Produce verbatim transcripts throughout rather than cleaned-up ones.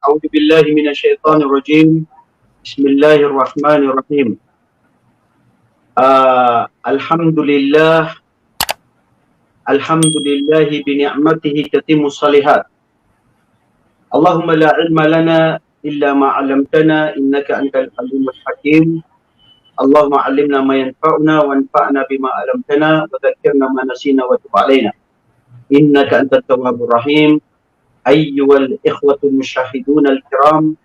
أعوذ بالله من الشيطان الرجيم. بسم الله الرحمن الرحيم. آه، الحمد لله. الحمد لله بنعمته تتم الصالحات. اللهم لا علم لنا إلا ما علمتنا إنك أنت العليم الحكيم. اللهم علمنا ما ينفعنا وانفعنا بما علمتنا وذكرنا ما نسينا وتب علينا إنك أنت التواب الرحيم. أيها الإخوة المشاهدون الكرام،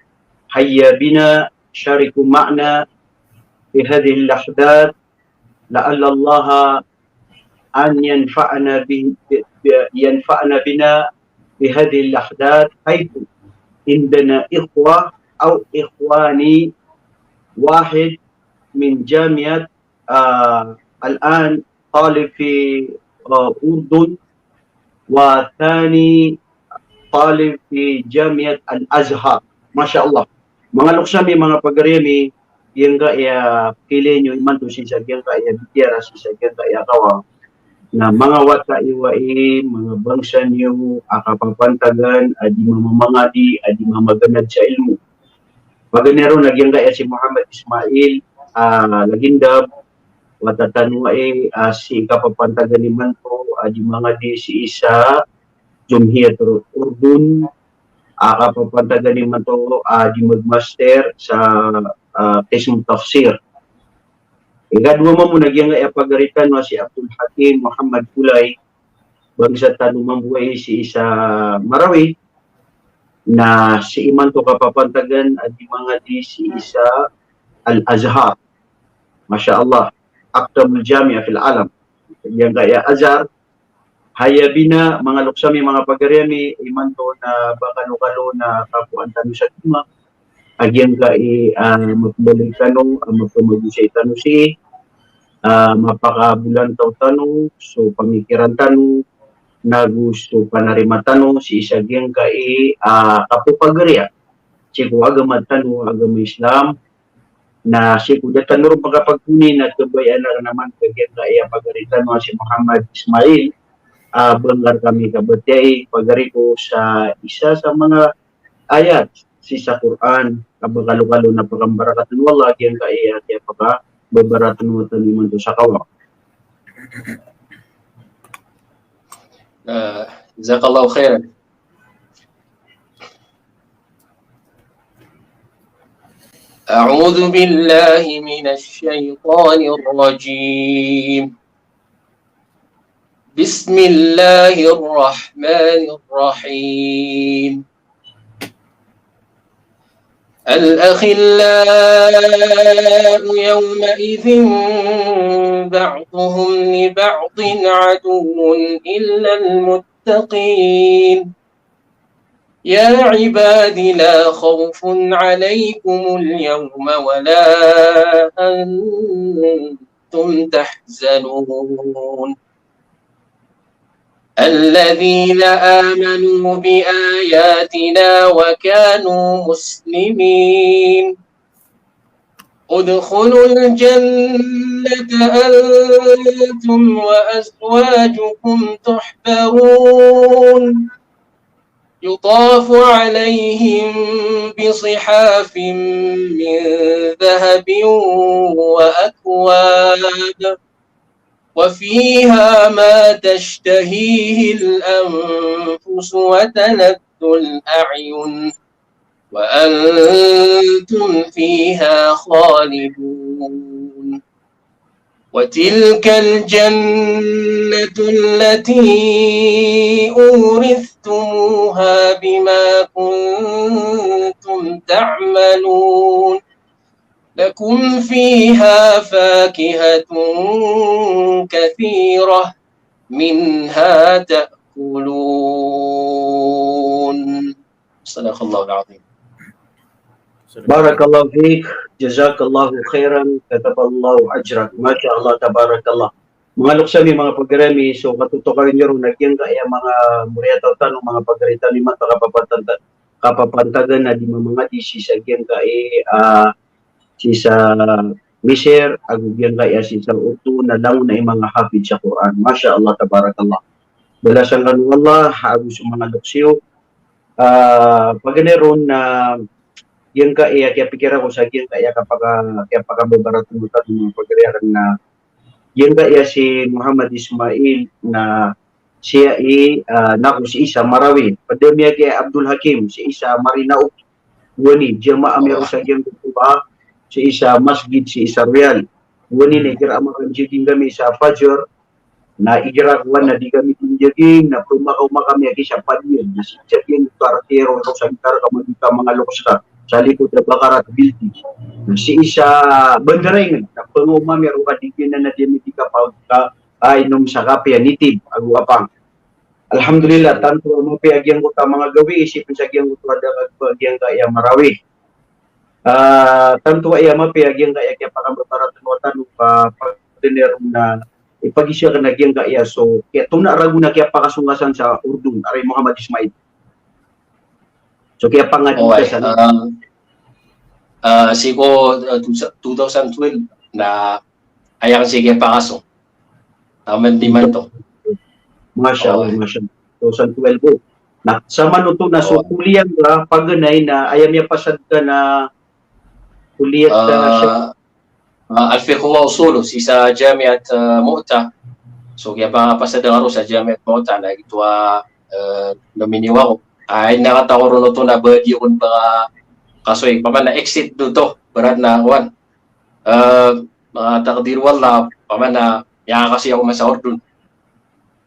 هيا بنا شاركوا معنا في هذه اللحظات لعل الله أن ينفعنا به، ب-، ب-، ينفعنا بنا بهذه اللحظات، حيث عندنا إخوة أو إخواني واحد من جامعة، آه، الآن طالب في، آه، أردن، والثاني طالب في جامعة الأزهر. ما شاء الله. Manga loks ami, manga pagari ami, giyangkaya pili niyo imanto sii sa giyangkaya bitiyara, sii sa giyangkaya kawang. Na manga wata iyo ai, manga bangsa niyo a kapapantagan a di mamamangadi, a di mamaganad sa ilmo. Paganay ron na giyangkaya si Muhammad Ismail, ah, Lagindab, wata tano ai, ah, sii kapapantagan imanto a di mangadi sii sa Jumhiyatul Urdun, ah, kapapantagan imanto a di magmaster sa, ah, qism tafsir. Ikadowa mambo na giyangkaya pagari tano a si Abdul Hakim Muhammad Kulay, bangsa tano mambo ai sii sa Marawi, na sii imanto kapapantagan a di mangadi sii sa Al-Azhar. Masha Allah, aqdamul jami'ah fil alam. Giyangkaya Azhar, haya bina, manga loks ami, manga pagari ami, imanto na ba kalokalo na kapoan tano sa gima a giyangkai, ah, mapembalik tano, ah, mapemagosay tano sii, ah, mapakabolantaw tano so pamikiran tano, nago so panarima tano sii sa giyangkai, ah, kapopagariya sii ko agama tano, agama Islam. Na sii ko da tano ron makapagponi na kabayaan akn a man ka giyangkai a pagari tano a si Muhammad Ismail, ah, bangkar kami kabatiya i pagari ko sa isa sa manga ayat sii sa Qur'an a ba kalokalo na pakambarakat o Allah giyangkai a kiyapakababarat o Allah tano imanto sa kawang. Ah, jazakallahu khairan. أعوذ بالله من الشيطان الرجيم. بسم الله الرحمن الرحيم. الأخلاء يومئذ بعضهم لبعض عدو إلا المتقين. يا عباد لا خوف عليكم اليوم ولا أنتم تحزنون. الذين آمنوا بآياتنا وكانوا مسلمين. ادخلوا الجنة أنتم وأزواجكم تحبرون. يطاف عليهم بصحاف من ذهب وأكواب وفيها ما تشتهيه الأنفس وتلذ الأعين وأنتم فيها خالدون. وتلك الجنة التي أورثتموها بما كنتم تعملون. لكم فيها فاكهة كثيرة منها تأكلون. صدق الله العظيم. Barakallahu fik, jazakallahu khairan, kataballahu ajrak. Masha Allah, tabarakallah. Manga loks ami, manga pagari ami, so katotokalan iyo ron na giyangkaya manga moriyataw tano, manga pagari tano imanto kapapantagan, kapapantagan a di mamangadi sii sa giyangkai, ah, sii sa Misir, ago giyangkaya sii sa Urdun, na langon a i manga hafid sa Qur'an. Masha Allah, tabarakallah. Balasan kano o Allah ago so manga loks iyo. Ah, paganay ron na giyangkaya kiyapikir ako sa giyangkaya kapaka-, kiyapakababaraton o tano, pagari aken na giyangkaya si Muhammad Ismail na siya i, ah, nako si isa Marawi. Ped a miyakay Abdul Hakim, si isa Marinaok. Wani, jamaah mi ron sa giyangkoto a, si isa masjid, si isa Riyal. Wani na igira a makanjaging kami sa Fajr, na igira ko na di kami tinjaging, na pemakaoma kami a kisa padiyan. Na si isa giyangkoto a artero, ro sa gitar ka, magi ka manga lokes ka sa likod a Bakarat building. Na si isa bandera inged, na pengaoma mi ron ka di giyanan a di ami di ka pa-, ka-, a inom sa kape a nitib ago apang. Alhamdulillah, tanto a mapiya giyangkoto a manga gawii, sii pen sa giyangkoto a da-, giyangkaya Marawi. Ah, tanto a iya mapiya giyangkaya kiyapakababaraton o tano, pa-, paganay ron na ipagiza aken a giyangkaya so, kiyatona ragon a kiyapakasongkasan sa Urdun, ari Muhammad Ismail. So, kiyapangadi ka san. Ah, ah, sii ko, ah, two, two thousand twelve na aya aken sii kiyapakasong. Taman di man to. Masha Allah, masha Allah. Two thousand twelve. Na, saman oto na so kuliya nga paganay na aya miyapasad ka na kuliya ta, ah, ah, Al-Fiqh wa Usuluh, sii sa Jamiat, ah, Mu'ta. So, kiyapakapasad ako sa Jamiat Mu'ta na giyoto a, ah, nominiwa ko. Ay, nakatao ron oto na ba di ako ba kasoy, paman na exit do to, barat na kuwan. Ah, manga takdir o Allah, paman na miyakakasi ako man sa Urdun.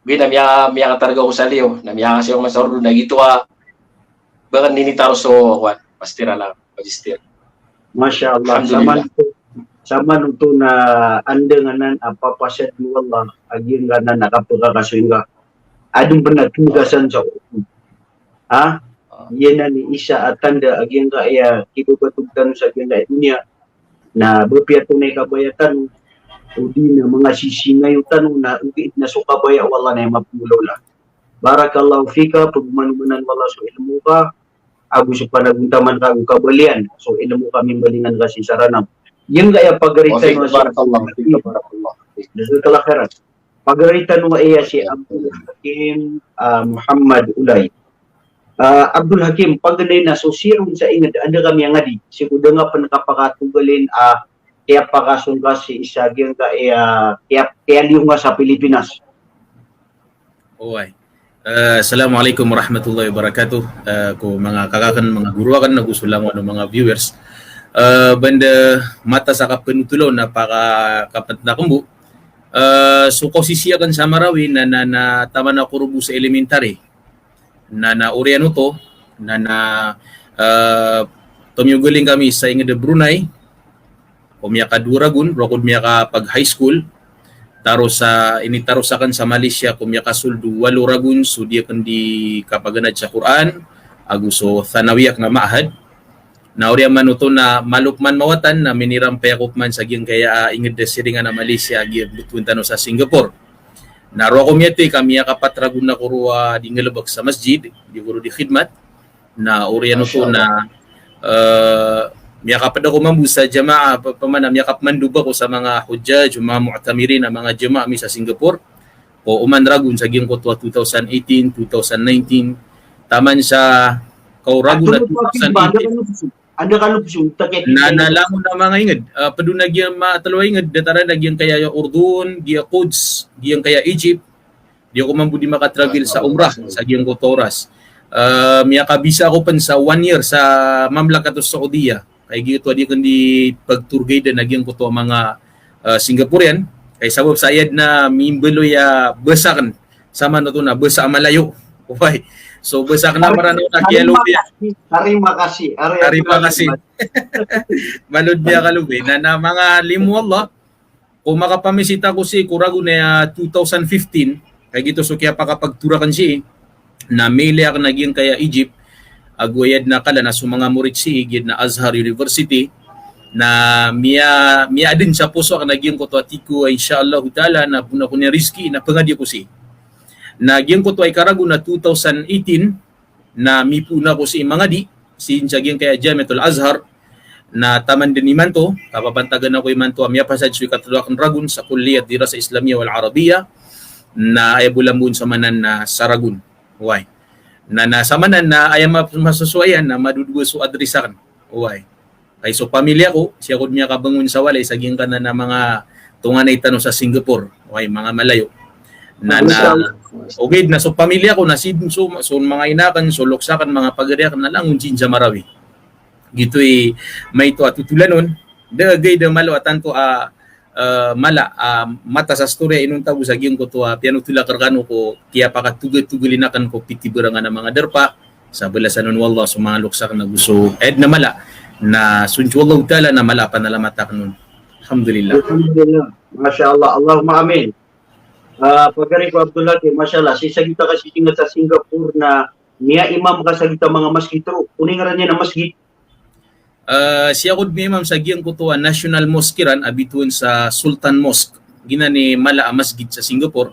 Ogaid na miya-, miyakatarga ako sa liyo, na miyakakasi ako man sa Urdun, na giyoto a, ba aken initaros so, kuwan, master ala, magister. Masha Allah. Alhamdulillah. Saman oto, saman oto na anda nganan a papasad o Allah a giyangkanan a kapekakasoy nga. Aden pen a tenggasan sa Urdun. Ha? Ah. Iyan anan i isa a tanda a giyangkaya kibabatog tano sa giyangkaya doniya. Na ba piyatonay kabaya tano, odi na manga sisingayo tano, na ogaid na so kabaya o Allah na aya mapemolawla. Barakallahu fika, pagomanomanan o Allah so ilmo ka, ago so panagontaman ka ago kabalian so ilmo ka, mimbalingan ka sii sa Ranam. Giyangkaya pagari tano a si, barakallahu fika, barakallahu fika. Jazakallahu khairan. Pagari tano a iya si Abdul Hakim, ah, Muhammad Ulay. Ah, Abdul Hakim, paganay na so sii ron sa inged, anda ka miyangadi, sii ko da nga pen kapakatogalin a kiyapakasongkas sii sa giyangkaya, kiya-, kiyaliyonga sa Pilipinas. Oway. Eh, Assalamualaikum warahmatullahi wabarakatuh. Eh, ko manga kaka aken, manga goro aken, ago so langon o manga viewers. Eh, banda mataan sa kapenotol on a pakakapet na kembo. Eh, so kosisi aken sa Marawi na, na, na taman ako robo sa elementary. Na, na oriyan oto, na, na, eh, tomiyogaling kami sa inged a Brunei, ko miyakadowa ragon, roo ako miyakapag-high school, taros sa, initaros aken sa Malaysia, ko miyakasold o walo ragon, so di aken di kapaganad sa Qur'an, ago so thanawiyah na ma'had. Na oriyan man oto na malo pman mawatan na minirampay ako pman sa giyangkaya, ah, inged a siringan a Malaysia, giyangkoto tano sa Singapore. Na roo ako miyathay ka miyakapat ragon ako roo a di ngalebek sa masjid, di ako roo di khidmat. Na oriyan oto na, eh, miyakaped ako mambo sa jamaah, pa-, paman a miyakapemandub ako sa manga hujjaj, manga mu'tamirin, a manga jamaah ami sa Singapore. Ko oman ragon sa giyangkoto a two thousand eighteen, two thousand nineteen, taman sa kaw ragon a two thousand eighteen. Anda ka lobson, anda ka lobson, taket. Na, na langon a manga inged, ah, ped on a giya matelo a inged, datar anan a giyangkaya Urdun, giya Quds, giyangkaya Egypt. Di ako mambo di makatravel sa umrah sa giyangkoto a oras. Ah, miyakabisa ako pen sa one year sa Mamlakatus Saudiya. Kay giyoto a di aken di pag-tour guide a giyangkoto a manga, ah, Singaporean. Kay sabap sa aya den a mimbaloy a basa aken, saman oto na basa a Malayo. Oway. So, basa aken a Maranaw na kiyalobi. Tarima kasih. Tarima kasih. Malo den a kalobi. Na, na manga limo o Allah, ko makapamisita ako sii ko ragon a two thousand fifteen, kay giyoto so kiyapakapag-tour aken sii, na miilay aken a giyangkaya Egypt, ago aya den a kala na so manga morit sii, giya den a Azhar University, na miya-, miyaaden sa poso aken a giyangkoto a tig ko, insha Allahu Ta'ala, na bo na ko niyan rizki, na pangadi ako sii. Na giyangkoto a ikaragon a two thousand eighteen, na mipoon ako sii mangadi, sii sa giyangkaya Jamiatul Azhar, na taman den imanto, kapapantagan ako imanto a miyapasad so ikatelo aken ragon sa Kulliyat Dirasah Islamiyah wal Arabiyyah, na aya bo lambon sa manan na sa ragon. Oway. Na, na samanan na aya ma-, masosowa iyan na madodowa so address akn. Oway. Kay so pamilya ko, sii ako dn miyakabangon sa walay sa giyangkanan a manga tonganay tano sa Singapore. Oway, manga malayo. Na, na, ogaid na so pamilya ko, na sii dn so, so manga ina akn, so loks akn, manga pagari akn, na langon sii dn sa Marawi. Giyoto i maito a totolan on, da gaid a malo a tanto a, eh, mala a matas a storya inonta bo sa giyangkoto a piyanotola akn rkano ko kiyapakatogaltogalin akn ko pitibarangan a manga darpa, sa balasan on o Allah so manga loks akn ago so aya dn a mala, na so insha Allahu ta'ala na mala a panalamat akn on. Alhamdulillah. Alhamdulillah. Masha Allah. Allahumma amin. Ah, pagari ko Abdul Hakim, masha Allah. Sii sa gita ka sii sa Singapore na miyaimam ka sa gita manga masgit roo. Ono i ngaran iyan a masgit? Eh, sii ako dn miyaimam sa giyangkoto a National Mosque iran a bitowan sa Sultan Mosque. Giyanan i mala a masgit sa Singapore.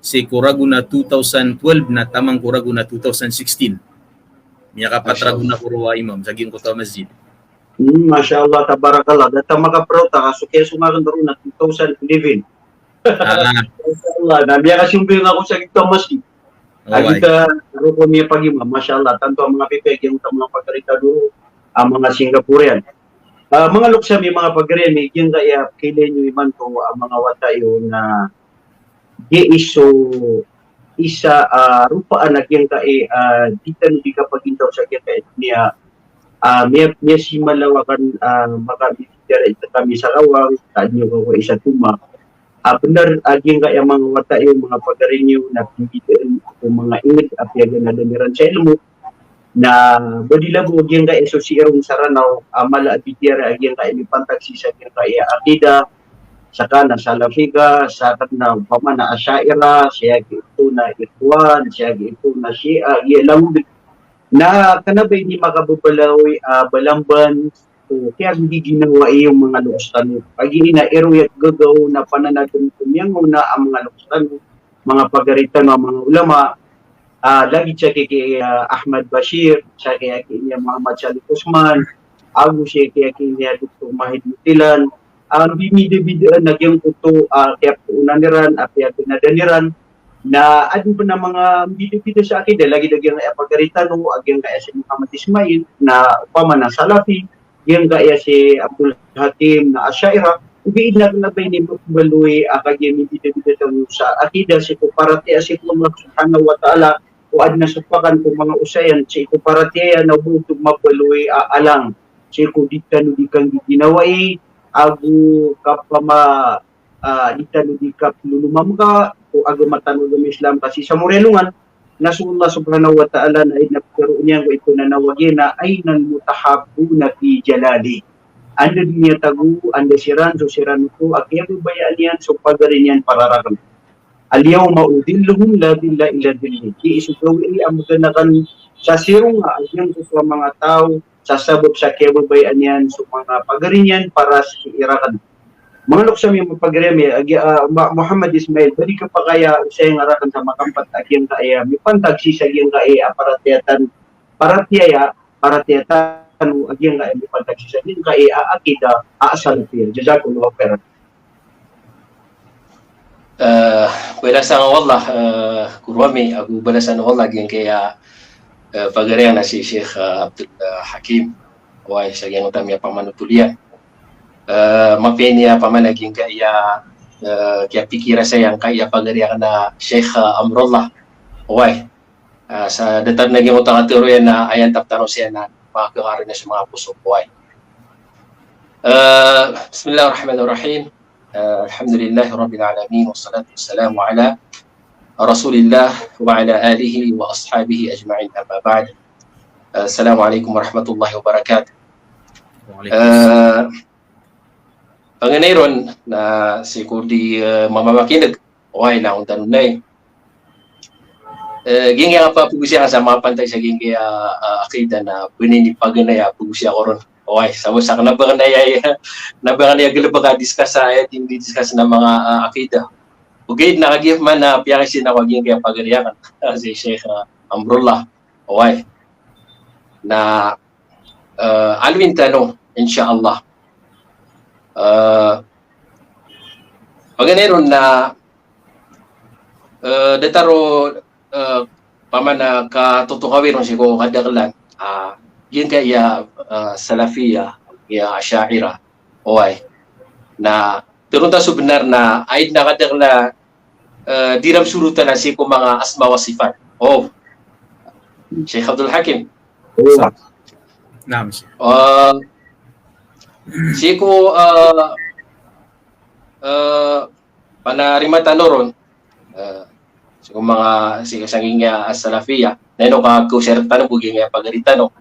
Sii ko ragon a two thousand twelve na taman ko ragon a two thousand sixteen. Miyakapat ragon ako roo a imam sa giyangkoto a masjid. Hmm, masha Allah, tabarakallah. Data makaproud ta, ka so kiyasong akn roo na two thousand eleven. Ah. Masha Allah, na miyakasimbay ako sa gita masgit. Oway. Agita roo ko miyapagimam, masha Allah, tanto a manga pipiya giyangkoto a manga pagari tano roo a manga Singaporean. Ah, manga loks ami, manga pagari ami, giyangkaya pkhailay niyo imanto a manga wata iyo na giyai so isa a ropaan a giyangkai a di tano di kapagintaw sa giyangkai a doniya. Ah, miya, miyasimalaw akn, ah, maka-, miyatiyara ito kami sa Rawang, taan iyo ko isa toma. Ah, bnar a giyangkai a manga wata iyo, manga pagari niyo na pmbidaan ko manga ingd a piyaganadn iran sa ilmo. Na ba di labo a giyangkai a so sii ron sa Ranaw a mala a bitiyara a giyangkai a mipantag sii sa giyangkai a aqida, saka na Salafi ka, saka na opama na Asha'irah, sii giyoto na Ikhwan, sii giyoto na Shia, giya langon. Na kna ba ini makababaloy a balamban, o kiyagiginawai o manga loks tano. Kagiya ino iro aya gagaw na pananadm ko miyangaona a manga loks tano, manga pagari tano a manga ulama, ah, lagid sii ki, ki, ah, Ahmad Bashir, sii ki, ki, Muhammad Salih Usman, ago sii ki, ki, Doktor Mahid Mutilan, ah, mbimidabidaan a giyangkoto, ah, kiyapoonan iran, a piyaganadn iran, na adn pn a manga mbidabida sa aqida, lagid a giyangkai a pagari tano, a giyangkai a si Muhammad Ismail, na opama na Salafi, giyangkai a si Abdul Hakim na Asha'irah, ogaid na kna ba ini makabaloy a kagiya mibidabida tano sa aqida sii ko paratiyaya sii ko Allah Subhanahu wa Ta'ala, o adn a sopakan ko manga osayan sii ko paratiyaya na oba oto mabaloy a alang sii ko di tano di kanggiginawai, ago kapama ah, di tano di kaplolomamka ko agama tano a agama Islam ka sii sa Moreh Longan, na so Allah Subhanahu wa Ta'ala na aya pitharo niyan ko ito na nawag iyan na, "Ainal mutahabbuna fi jalali." Anda dn miyatago, anda siran, so siran oto a kiyababayaan iyan so pagari niyan para rakn. "Al yawma udhilluhum la dhilla illa dhilli." Di so gawii a maganakn sa sirong a giyangkoto a manga taw sa sabap sa kiyababayaan iyan so manga pagari niyan para sii rakn. Manga loks ami, manga pagari ami, agi, ah, Ma-, Muhammad Ismail, ba di ka pakaya osaya nga rakn sa makampat a giyangkai a mipantag sii sa giyangkai a paratiyaya tan-, paratiyaya, paratiyaya tano a giyangkai a mipantag sii sa giyangkai a aqida a Salafiyah. Jazakumullahu khairan. Eh, balasan o Allah, eh, goro ami, ago balasan o Allah giyangkaya, eh, pagari a si Sheikh, eh, Abdul, eh, Hakim. Oway, sa giyangkoto a miyapamanotol iyan. Eh, mapiya ini a pamana giyangkaya, eh, kiyapikira saya angkaya pagari a Sheikh, eh, Amrullah. Oway. Ah, sa datar na giyangkoto a katharo iyan na aya antap tano siya na makakangarani sa manga poso, oway. Eh, bismillahirrahmanirrahim. Eh, alhamdulillahi rabbil alamin, wassalatu wassalamu ala Rasulillah wa ala alihi wa ashabihi ajma'in, amma ba'd. Eh, assalamu alaikum warahmatullahi wabarakatuh. Waalaikumsalam. Eh, paganay ron na sii ko di, eh, mamamakineg. Oway, langon tano nay. Eh, giyangkaya a pagosayan sa mapantag sa giyangkaya, ah, aqida na bini ni paganay a pagosayan ko ron. Oway, sabap sa kna ba kna aya, na ba kna aya galbk a discuss a, aya di discuss na manga, ah, aqida. Ogaid na kagiya man na piyakaiza ako a giyangkaya pagari akn, si Sheikh, ah, Amrullah. Oway. Na, eh, aloyin tano, insha Allah. Eh, paganay ron na, eh, datar o, eh, Pamana ka totokawi ron sii ko kadaklan, ah, giyangkaya, ah, Salafiyah, giyangkaya Asha'irah. Oway. Na tharoon ta so bnar na aya dn a kadaklan, ah, di ran sorotan sii ko manga asma wa sifat. O Sheikh Abdul Hakim. Sa-, naam, Sheikh. Ah, sii ko, ah, ah, panarima tano ron, ah, sii ko manga, sii ko sanggiya a Salafiyah, na ino ka ko-share tano bo giyangkaya pagari tano.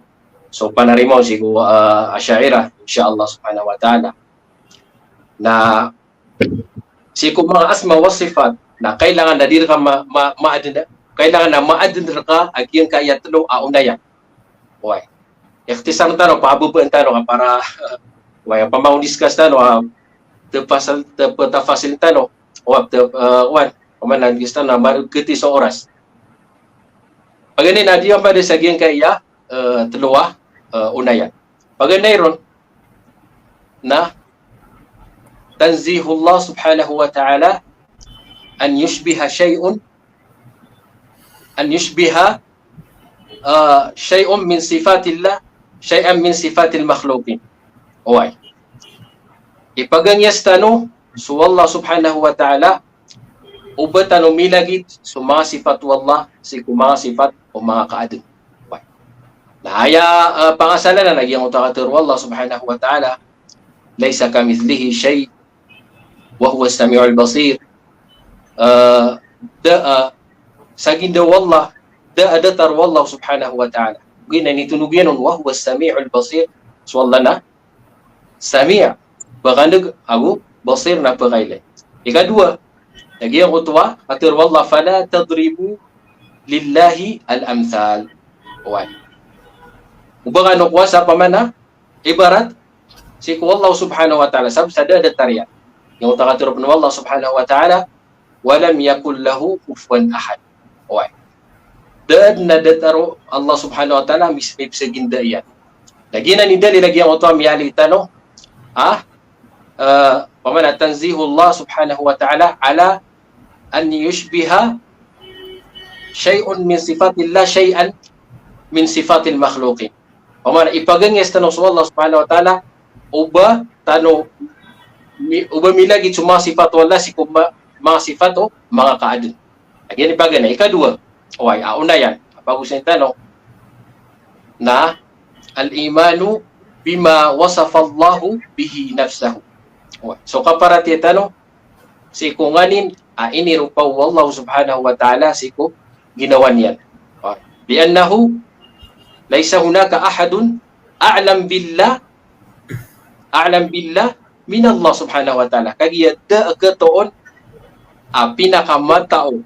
So, panarima on sii ko, ah, Asha'irah, insha Allah subhanahu wa ta'ala. Na sii ko manga asma wa sifat, na kailangan na di rka ma-, ma-, maadn, kailangan na maadn rka a giyangkaya tlo a onayan. Oway. Ikhtisar tano, pahababaan tano ka para, oway, pamangdiscuss tano, ah, tafasal, tap-, tafasil tano, oway, tap-, ah, wan, pamana discuss tano, margati so oras. Paganay na di amba di sa giyangkaya, eh, tlo a, eh, onayan. Paganay ron na tanzihullah subhanahu wa ta'ala an yushbiha shay'un, an yushbiha, eh, shay'un min sifatillah, shay'an min sifatil makhluqin. Oway. Ipagangiyas tano so Allah subhanahu wa ta'ala o ba tano milagid so manga sifat o Allah sii ko manga sifat o manga kaadn. Na aya, ah, pangasalanan a giyangkoto a katharo o Allah subhanahu wa ta'ala, "Laysa kamithlihi shay', wa huwas sami'ul basir." Ah, da, ah, sa ginda o Allah, da a datar o Allah subhanahu wa ta'ala. Giyanan i tonog iyan on, "Wa huwas sami'ul basir." So Allah na Sami', pkandg, ago Basir na pkailay. Ikadowa, lagid angkoto a katharo o Allah, "Fala tadribu lillahi al-amthal." Oway. Oba kano kowa sa pamana, ibarat, sii ko Allah subhanahu wa ta'ala, sabap sa da a datar iyan. Giyangkoto a katharo pn o Allah subhanahu wa ta'ala, "Wa lam yakun lahu kufuwan ahad." Oway. Da dn a datar o Allah subhanahu wa ta'ala a mis-, mipzaginda iyan. Lagid anan i dalil a giyangkoto a miyaaloy tano. Ah, eh, pamana tanzihullah subhanahu wa ta'ala ala an yushbiha shay'un min sifatillah shay'an min sifatil makhluqin. Pamana ipagangiyas tano so Allah subhanahu wa ta'ala, oba tano mi-, oba milagid so manga sifat o Allah sii ko ma-, manga sifat o manga kaadn. Lagid iyan i paganay. Ikadowa, oway, a onayan a pagosayn tano na al-imanu bima wasafallahu bihi nafsahu. Oway. So kaparatiyaya tano sii ko nganin a iniropa o Allah subhanahu wa ta'ala sii ko ginawa niyan. Bi annahu laysa hunaka ahadun a'lam billah, a'lam billah min Allah subhanahu wa ta'ala. Kagiya da a khatoon a pinakamatao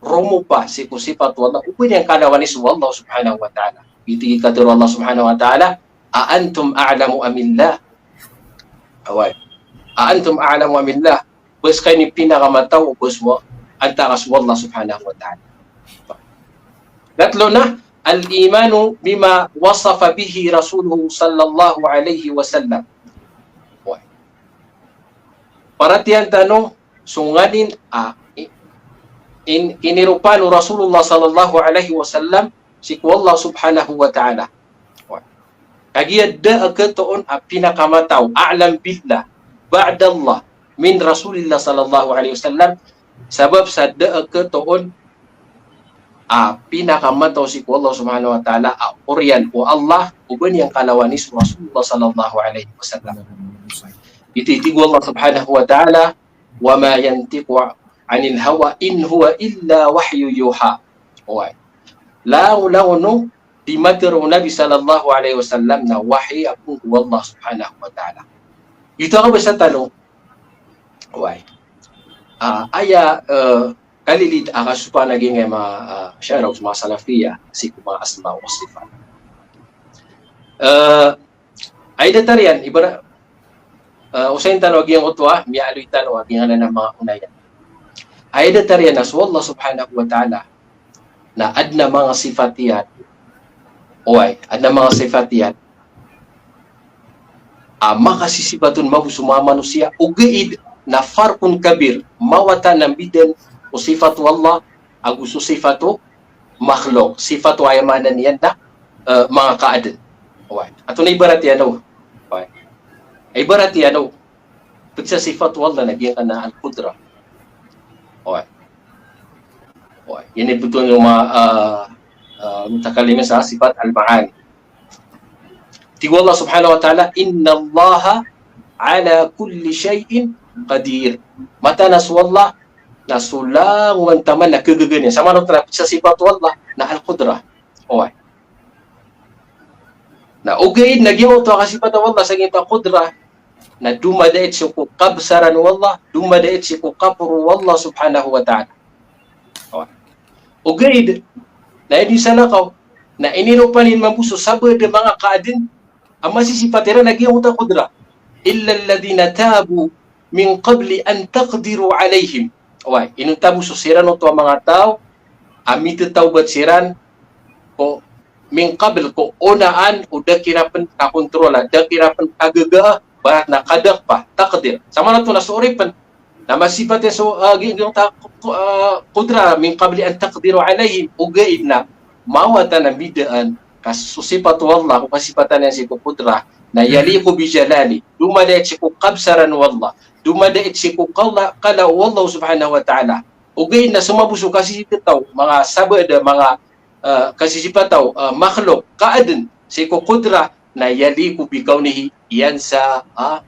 romopa sii ko sifat o Allah, oba niyan kalawani so Allah subhanahu wa ta'ala. Giyoto i katharo o Allah subhanahu wa ta'ala, "A antum a'lamu amillah?" Oway. "A antum a'lamu amillah?" Ba skaniyan i pinakamatao, ba so, antaa ka so Allah subhanahu wa ta'ala. Ikatlo na, al-imanu bima wasafa bihi rasuluhu sallallahu alaihi wasallam. Oway. Paratiyayaan tano so nganin a, i-, in-, iniropa o Rasulullah sallallahu alaihi wasallam sii ko Allah subhanahu wa ta'ala. Kagiya da a khatoon a pinakamatao, a'lam billah, ba'dallah, min Rasulillah sallallahu alaihi wasallam, sabap sa da a khatoon a pinakamatao sii ko Allah subhanahu wa ta'ala a oriyan o Allah, oba niyan kalawani so Rasulullah sallallahu alaihi wasallam. Giyoto i tig o Allah subhanahu wa ta'ala, "Wa ma yantiqu anil hawa in huwa illa wahyu yuha." Oway. Langolangon o di matharo o Nabi sallallahu alaihi wasallam na wahi a phoon ko Allah subhanahu wa ta'ala. Giyoto a kabasa tano. Oway. Ah, aya, eh, kalilid a kasopa na giyangkaya manga, ah, Asha'irah, manga Salafiyah, sii ko manga asma wa sifat. Eh, Aya datar iyan, ibara-, eh, osayn tano a giyangkoto a miyaaloy tano a giyanan a manga onayan. Aya datar iyan na so Allah subhanahu wa ta'ala na adn a manga sifat iyan. Oway, adn a manga sifat iyan a makasisipat on mambo so manga manosiya, ogaid na farqun kabir, mawataan a mbidaan o sifat o Allah ago so sifat o makhluq. Sifat o aya maana niyan na, eh, manga kaadn. Oway. Antonaa i ibarat iyan o? Oway. Ibarat iyan o, pd sa sifat o Allah na giyangkanan a al-qudra. Oway. Oway. Iyan i bthowan o manga, eh, eh, mutakallimin sa sifat al-ma'ani. Tig o Allah subhanahu wa ta'ala, "Innallaha ala kulli shay'in qadir." Mataan a so Allah na so langowan taman na kagaga niyan. Sa maana oto na pd sa sifat o Allah na al-qudra. Oway. Na ogaid na giyoto a kasifat o Allah sa giyoto a qudra, na domadait sii ko kabsaran o Allah, domadait sii ko kaporo o Allah subhanahu wa ta'ala. Oway. Ogaid na inisalakaw, na iniropa niyan mambo so sabaad a manga kaadn a masisipat iran a giyoto a qudra. "Illa alladhina tabu min qabli an taqdiru alayhim." Oway, inonta bo so siran oto a manga taw a mithatawbat siran ko min qabl, ko onaan o da kiran pn kakontrola, da kiran pn kagaga, ibarat na kadakpa, taqdir. Sa maana oto na so oripn na masipat iyan so, ah, gi-, giyoto a ku-, ku-, ah, qudra, "min qabli an taqdiru alayhim," ogaid na mawatan a mbidaan ka so sipat o Allah, ko kasifatan iyan sii ko qudra, na "yaliqu bi jalali," domadait sii ko kabsaran o Allah, domadait sii ko kala, kala o Allah subhanahu wa ta'ala. Ogaid na so mambo so kasisipat o manga sabaad a manga, eh, kasisipat o, eh, makhluq, kaadn, sii ko qudra, na "yaliqu bi kawnihi yansa, ah,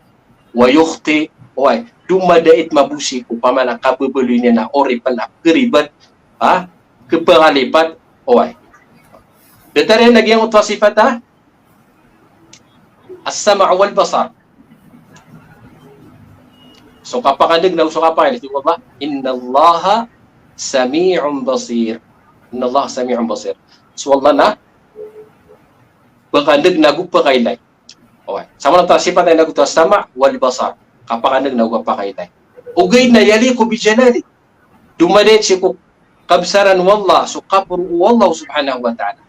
wa yukhti." Oway, domadait mambo sii ko pamana kababaloy niyan a oripn a karibat, ah, kapangalipat, oway. Datar iyan a giyoto a sifat a as-sam' wal basar. So kapakandg na so kapakailay, tig o Allah, "Innallaha sami'un basir." "Innallaha sami'un basir." So Allah na pakandg nago pakailay. Oway. Sa maana oto a sifat iyan na giyoto a as-sam' wal basar. Kapakandg nago kapakailay. Ogaid na "yaliqu bi jalali." Domadait sii ko kabsaran o Allah, so kaporo o Allah subhanahu wa ta'ala.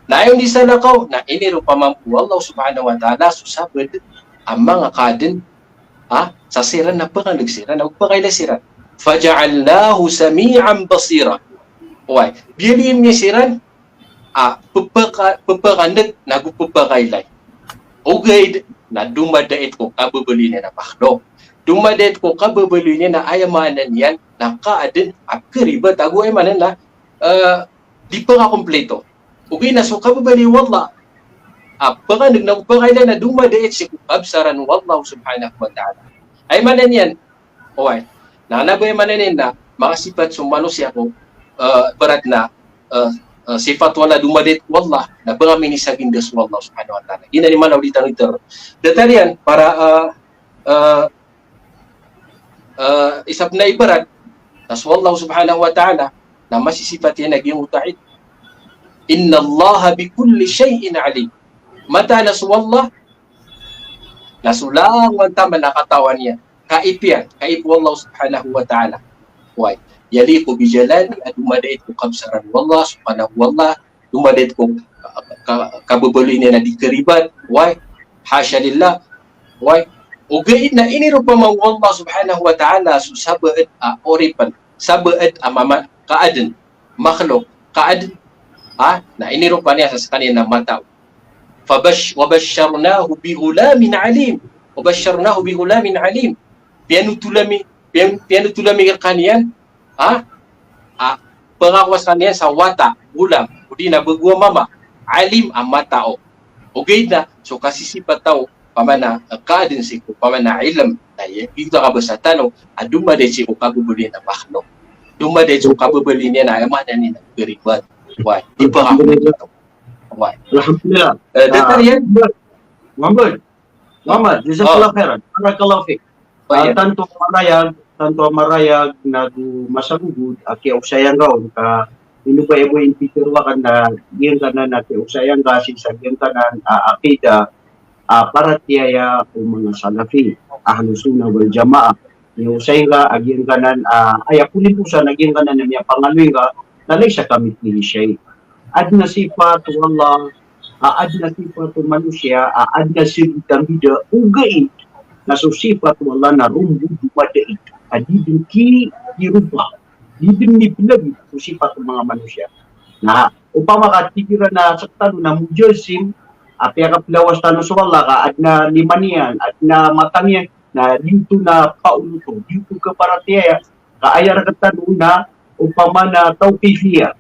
Na aya inisalakaw, na iniropa mambo o Allah subhanahu wa ta'ala so sabaad a manga kaadn, ha, sa siran na pakandg siran, na pakailay siran. "Faja'alnahu sami'an basira." Oway, biyaloy iyan siran a pphaka-, pphakandg nago pphakailay. Ogaid na domadait ko kababaloy niyan a makhluq. Domadait ko kababaloy niyan a aya maana niyan na kaadn a karibat ago aya maana niyan na, eh, di pkakomplito. Ogaid na so kababaloy o Allah a pakandg nago pakailay na domadait sii ko kabsaran o Allah subhanahu wa ta'ala. Aya maana niyan, oway. Na kna ba aya maana niyan na manga sipat so manosiya ko, eh, ibarat na, eh, eh, sifat o Allah domadait ko Allah, na ba nga minisaganda so Allah subhanahu wa ta'ala. Giyanan i maana o di tano iter. Datar iyan para, eh, eh, eh, isa pn a ibarat na so Allah subhanahu wa ta'ala na masisipat iyan a giyoto a ilm. "Innallaha bi kulli shay'in alim." Mataan a so Allah na so langowan taman na katawan iyan. Kaip iyan, kaip o Allah subhanahu wa ta'ala. Oway. "Yaliqu bi jalali," a domadait ko kabsaran o Allah subhanahu wa ta'ala, domadait ko ka-, ka-, kababaloy niyan a di karibat. Oway. Hasha lillah. Oway. Ogaid na iniropa mambo o Allah subhanahu wa ta'ala so sabaad a oripn, sabaad a mama-, kaadn, makhluq, kaadn, ha, na iniropa niyan sa skaniyan na mata. Fabash-, wa basharnahu bi ghulamin alim. Wa basharnahu bi ghulamin alim. Piyanothol ami, piyan-, piyanothol ami rkaniyan, ha? A, pangako skaniyan sa wata, ghulam, odi na bago a mama, alim a matao. Ogaid na so kasisipat o pamana, eh, kaadn sii ko pamana ilm. Na iya, giyoto a kabasa tano a domadait sii ko kababaloy niyan a makhluq. Domadait sii ko kababaloy niyan a aya maana niyan a karibat. Oway, di pkakomplito. Oway. Alhamdulillah. Eh, datar iyan. Ah, Muhammad. Muhammad, jazakallah khairan. Barakallahu fik. Ah, tanto a marayag, tanto a marayag nago masagogod a kiyaosaya ngka on ka ino ba i bo inpitero akn na giyangkanan a kiyaosaya ngka sii sa giyangkanan a, ah, aqidah, ah, paratiyaya o manga Salafi, Ahlus Sunnah wal Jamaah. Kiyaosaya ngka a giyangkanan, ah, aya kolibos a giyangkanan a miyapangaloy ngka na laysa kamithlihi shay'. Adn a sifat o Allah, a adn a sifat o manosiya, a adn a sifat a mbida, ogaid na so sifat o Allah na ron bo domadait a di dn ki-, kiropa, di dn miblagid so sifat o manga manosiya. Na opama ka tig iran a sktano na mujazim, a piyakaplawas tano so Allah ka adn a lima niyan, adn a mata niyan, na di oto na paon oto, di oto kaparatiyaya, ka aya rktano na opama na tawqifiyah.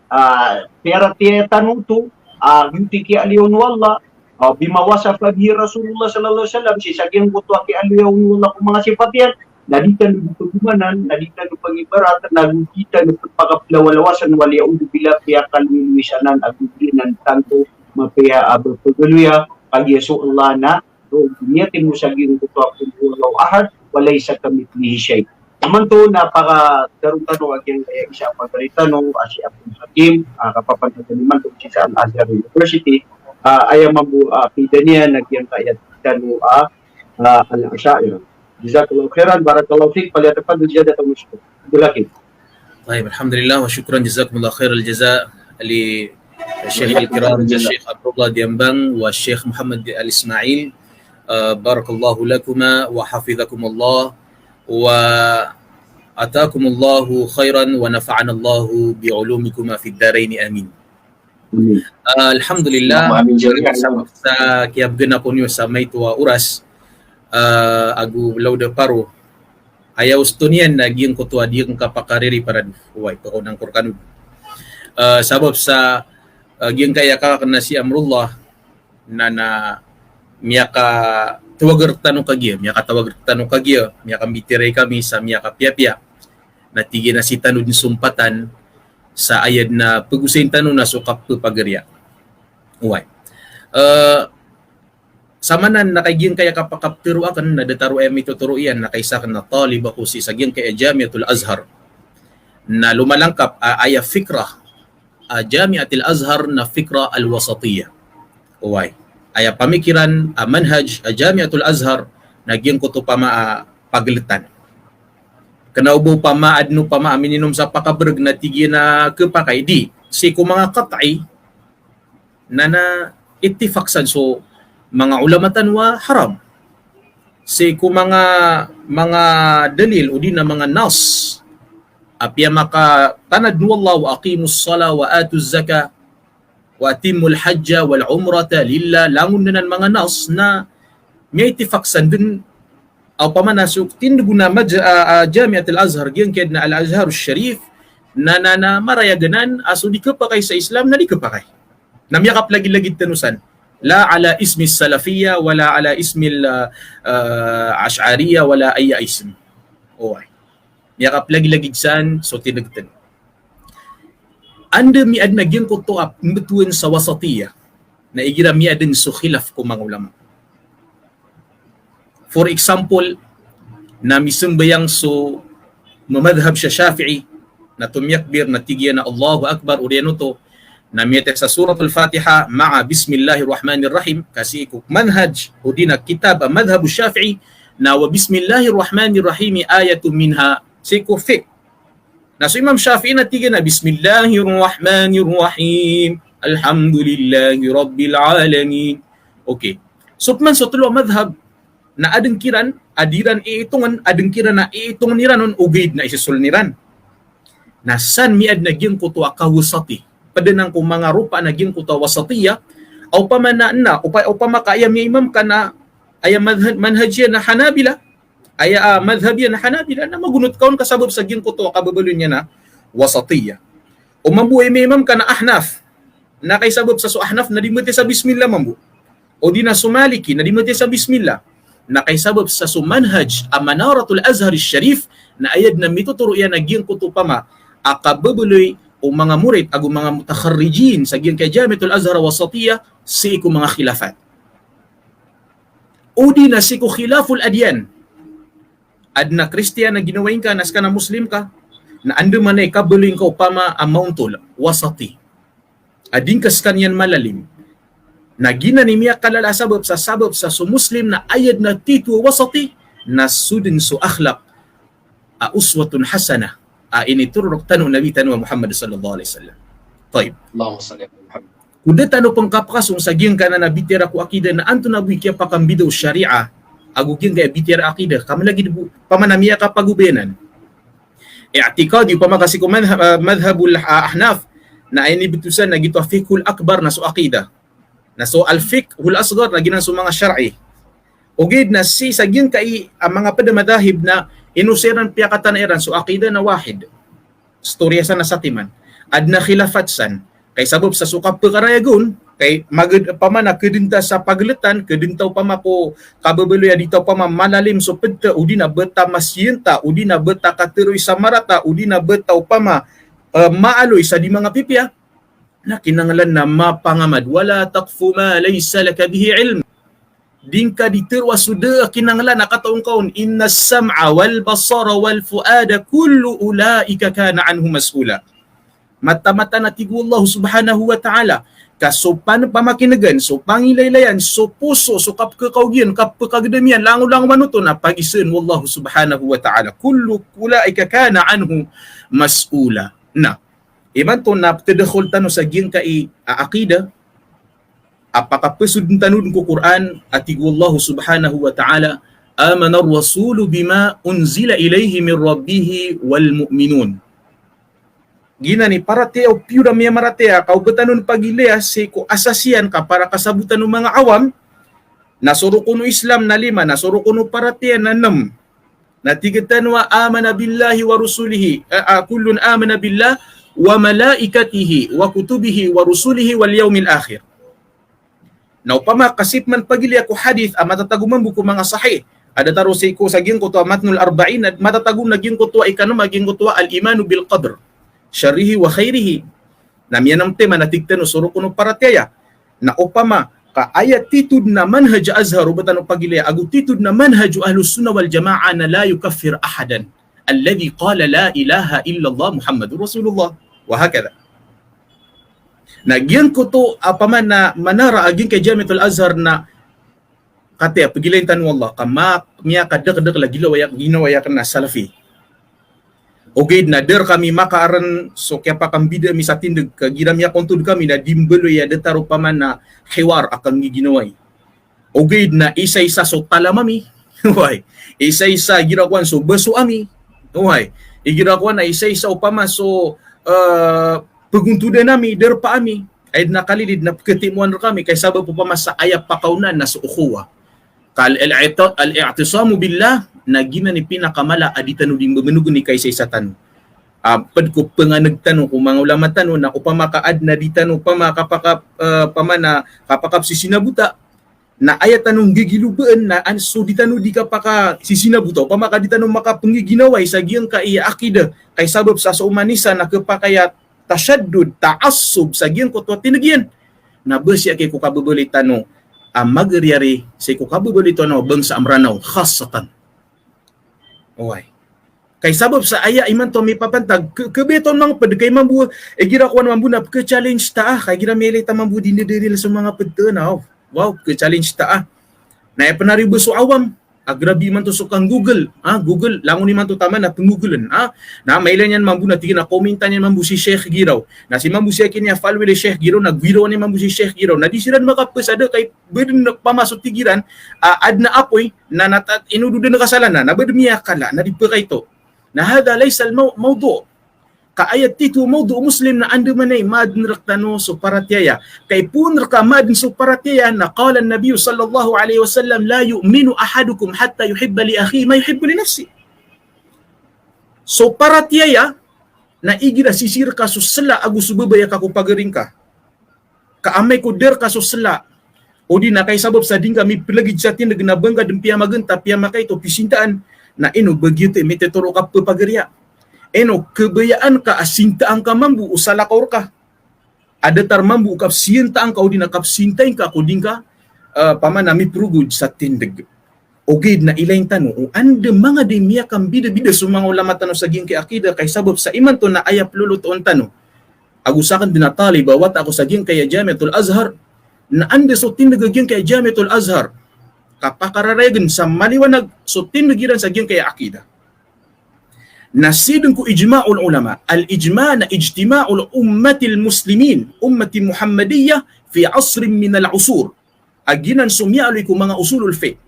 Ah, piyaratiyaya tano oto, ah, giyoto i kiyaaloya on o Allah, ah, bima wasafa bihi Rasulullah sallallahu alaihi wasallam, sii sa giyangkoto a kiyaaloya on o Allah ko manga sipat iyan, na di tano di pagomanan, na di tano pagibarat, na di tano pakaplawalawasan, wal iyadhu billah, piyakaloyloy sanan, ago di nan tanto mapiya a ba pagaloya, kagiya so Allah na, so, niyati mo sa giyangkoto a Qul huwallahu ahad, wa laysa kamithlihi shay. Imanto na pakadaron tano a giyangkaya isa a pagari tano, a si Abdul Hakim, a kapapantagan imanto sii sa Al-Azhar University, a aya mambo a pitharo niyan na giyangkaya tano a, a, Al-Asha'irah. Jazakallahu khairan, barakallahu fik, falyatafaddal ziyadatan wa shukran. Abdul Hakim. Tayyib, alhamdulillah, wa shukran, jazakumullahu khairal jaza li Sheikh Al-Kiram, Sheikh Abdullah Diambang, wa Sheikh Muhammad Al-Ismail. Ah, barakallahu lakuma wa hafizakumullah wa atakumullahu khairan wa nafa'anallahu bi ulumikuma fid daraini, amin. Amin. Ah, alhamdulillah. Allahumma amin jami'an. Sa, sa kiyabgan ako niyo sa maito a oras, ah, ago lawd a paro. Aya osto niyan na giyangkoto a di ngka pakariri parad. Oway, to ko nangkor kano. Ah, sabap sa, ah, giyangkaya kakna si Amrullah, na, na miyakatawag rktano kagiya, miyakatawag rktano kagiya, miyakambitiyarai kami sa miyakapiyapiya. Na tig iyan a sii tano dn sompatan sa aya dn a pagosayin tano na so kapphagariya. Oway. Eh, samanan na kay giyangkaya kapakaptharo akn na datar o aya mitotoro iyan na kay sakn na talib ako sii sa giyangkaya Jamiatul Azhar. Na lomalangkap a, aya fikrah a Jamiatil Azhar na fikrah al-wasatiyah. Oway. Aya pamikiran a manhaj a Jamiatul Azhar na giyangkoto pama a pagltan. Kna o ba opama adn opama a mininom sa pakabrg na tig iyan a khapakay, di. Sii ko manga qat'i, na, na ittifaq san so manga ulama tano a haram. Sii ko manga, manga dalil odi na manga nas a piyamakatanad o Allah, "Wa aqimus salah wa atuz zakah wa atimmul hajja wal umrata lillah," langon dn anan manga nas na miyaittifaq san dn, opama na so tindg o na maj-, a, a, Jamiatul Azhar, giyangkaya dn a Al-Azharus Sharif, na, na, na marayag anan a so di khapakay sa Islam na di khapakay. Na miyakaplagilagid tano san. La ala ismi Salafiyah, wala ala ismi, ah, ah, Ash'ariyah, wala ayya ism. Oway. Miyakaplagilagid san so tindg tano. Anda miyaadn a giyangkoto a pmbtowan sa wasatiyah, na igira miyaadn so khilaf ko manga ulama. For example, na misambayang so mamadhhab sa Shafi'i, na tomiyakbir, na tig iyan a Allahu Akbar, oriyan oto, na miyataya sa Suratul Fatiha, ma'a Bismillahir Rahmanir Rahim, ka sii ko manhaj, odi na kitab a madhhab Shafi'i, na wa Bismillahir Rahmanir Rahim, ayatun minha, sii ko fiqh. Na so Imam Shafi'i na tig iyan a, "Bismillahir Rahmanir Rahim. Alhamdulillahi Rabbil Alamin." Okay. So pman so tlo a madhhab na adn kiran a di ran iitongn, adn kiran a iitongn iran on, ogaid na isosoln iran. Na san miyaadn a giyangkoto a kawasati. Pd anan ko manga ropa na giyangkoto a wasatiyah, a opama na, na, opa-, opama ka aya miyaimam ka na, aya madh-, manhaj iyan na Hanabila, aya, ah, madhhab iyan a Hanabila, na magonot ka on ka sabap sa giyangkoto a kababaloy niyan a wasatiyah. O mambo aya miyaimam ka na Ahnaf, na kay sabap sa so Ahnaf na di mataya sa bismillah mambo. Odi na so Maliki na di mataya sa bismillah. Na kay sabap sa so manhaj a Manaratul Azhar Sharif, na aya dn a mitotoro iyan a giyangkoto pama a kababaloy o manga murid ago manga mutakharrijin sa giyangkaya Jamiatul Azhar Wasatiyah sii ko manga khilafat. Odi na sii ko khilaful adyan. Adn a Kristiyan a ginawai ngka na ska na Muslim ka, na andamanaya i kabaloy ngka opama a maontol, wasati. A di ngka skaniyan malalim. Na giyanan i miyakalala a sabap sa, sabap sa so Muslim na aya dn a titho a wasati, na so dn so akhlaq a uswatun hasanah a initoro rktano o Nabi tano a Muhammad sallallahu alaihi wasallam. Tayyib. Allahumma salli ala Muhammad. Ko da tano pn kapakasong sa giyangkanan a bitiyara ko aqidah na antonaa bo i kiyapakambida o shariah ago giyangkaya bitiyara aqidah, ka mlagid bo, opama na miyakapagobayanan. I'tiqadi, opama ka sii ko madhhab, ah, madhhabul, ah, Ahnaf, Na aya inibetosan na giyoto a fiqhul akbar na so aqidah. Na so al-fiqhul asghar na giyanan so manga shar'i. Ogaid na sii sa giyangkai a manga ped a madhahib na ino siran piyakatana iran so aqidah na wahid. Istoriya san a satiman. Aden a khilafat san. Kay sabap sa so kapekarayag on, kay maged-, opama na keden ta sa pageletan, keden ta opama ko kabebaloy a di ta opama malalim so ped ta, odi na beta masiyen ta, odi na beta kateroy sa marata, odi na beta opama, eh, maaloy sa di manga pipiya, na kinanglan na mapangamad. Wala taqfu ma laysa laka bihi ilm. Di ngka di teroa so da a kinanglan a kataw ngka on, innas sam'a wal basara wal fu'ada kullu ulaika kana anhu mas'ula. Mataan-mataan a tig o Allah subhanahu wa ta'ala, ka so pan-, pamakinegan, so pangilaylayan, so poso, so kapekakaogiyan, kapekagedamiyan, langolangowan oto na pagiseen o Allah subhanahu wa ta'ala. Kullu ulaika kana anhu mas'ula. Na, imanto na petedekhol tano sa giyangkai a aqidah, a pakapesoden tano den ko Qur'an, a tig o Allah subhanahu wa ta'ala, "Amanar rasulu bima unzila ilayhi min rabbihi wal mu'minun." Giyanan i paratiyaya o piyor a miyamaratiyaya, ka o ba tano pagilaya sii ko asas iyan ka para kasabotan o manga awam, na so rokon o Islam na lima, na so rokon o paratiyaya na nem. Na tig tano a amana billahi wa rusulihi, eh, ah, kullun amana billah wa malaikatihi wa kutubihi wa rusulihi wal yawmil akhir. Na opama ka sii pman pagilaya ko hadith a matatago mambo ko manga sahih, a datar o sii ko sa giyangkoto a matnul arba'in, a matatago na giyangkoto a ikanem a giyangkoto a al-imanu bil qadr sharrihi wa khairihi. Na miyanem tema na tig tano so rokon o paratiyaya. Na opama ka aya titho den a manhaj Azhar o ba tano pagilaya, ago titho den a manhaj o Ahlus Sunnah wal Jamaah na la yukaffir ahadan alladhi qala la ilaha illallah Muhammadur Rasulullah. Wa hakadha. Na giyangkoto a opama na manara a giyangkai Jamiatul Azhar na kataya, pegilain tano o Allah, ka ma-, miyakadakdakl a ginawa iyan, ginawa iyan na Salafi. Ogaid na da rekami makaaren so kiyapakambida ami sa tindeg, ka igira miyakontod kami na di mbaloy a datar opama na hiwar a kanggiginawai. Ogaid na isa-isa so talam ami. Oway. Isa-isa igira kowan so baso ami. Oway. Igira kowan na isa-isa opama so, eh, pegontodan ami, darpa ami. Ay den a kalilid na peketimoan rekami, kay sabap opama sa aya pakaonaan na so ukhuwah. Ka al-, al-i'ta-, al-i'tisamu billah, na giyanan i pinakamala a di tano di mbemenogen i kaisaisa tano. Ah, ped ko penganeg tano ko manga ulama tano, na opama ka aden a di tano opama kapaka-, eh, opama na kapakapsisinabota, na aya tano nggigilobaan na an-, so di tano di kapakasisinabota, opama ka di tano makapenggiginawai sa giyangkai a aqidah, kay sabap sa so oman isa na kepakay a tashaddud, ta'assub sa giyangkoto a tindeg iyan. Na ba sii aki ko kababaloy tano a magariyari, sii ko kababaloy tano a bangsa a Meranaw, khassatan. Oway. Kay sabap sa aya imanto a mipapantag, ke-, kebeton manga ped kay mambo, igira kowan mambo na peke-challenge ta a, kay igira miyailay ta mambo di ndededel so manga ped tano. Wow, peke-challenge ta a. Na aya penariba so awam, a grabe imanto so kang-Google, ha, Google, langon imanto taman na peng-Google-en, ha. Na mailay niyan mambo na tig iyan a kominta niyan mambo si Sheikh Giraw. Na sii mambo sii aki niyan follow i Sheikh Giraw, na girawan iyan mambo si Sheikh Giraw. Na di siran makapesada kay ba den pamaso tig iran, ah, aden a apoy, na nata-, ino den a kasalan na, na ba den miyakala, na di pekaito. Na hadha laysa al-maw-, mawdu'. Ka aya titho a mawdu' Muslim na andamanaya i maaden rektano so paratiyaya. Kay poon reka maaden so paratiyaya na qala an-Nabiyyu sallallahu alayhi wasallam, "La yu'minu ahadukum hatta yuhibba li akhihi ma yuhibbu li nafsihi." So paratiyaya na igira sisii reka so sela ago so babay a kakopagari ngka. Ka amay ko da reka so sela, odi na kay sabap sa di ngka mipelagid sa tindeg na ba ngka den piyamagenta, piyamakaito, pisintaan, na ino ba giyoto i mititoro ka pepagariya. Ino kebayaan ka a sintaan ka mambo o salakaw reka. A datar mambo o kapsiyentaan ka odi na kapsintai ngka ko di ngka, eh, opama na miprogod sa tindeg. Ogaid na ilayin tano o anda manga di miyakambidabida so manga ulama tano sa giyangkai a aqidah, kay sabap sa imanto na aya pelolotoon tano. Ago saken den a talib a wata ako sa giyangkai a Jamiatul Azhar, na anda so tindeg a giyangkai a Jamiatul Azhar, kapakararayagen sa maliwanag so tindeg iran sa giyangkai a aqidah. Na sii den ko ijma'ul ulama, al-ijma' na ijtima'ul ummatil muslimin, ummati Muhammadiyah fi asrin minal usur. A giyanan so miyaaloy ko manga usulul fiqh.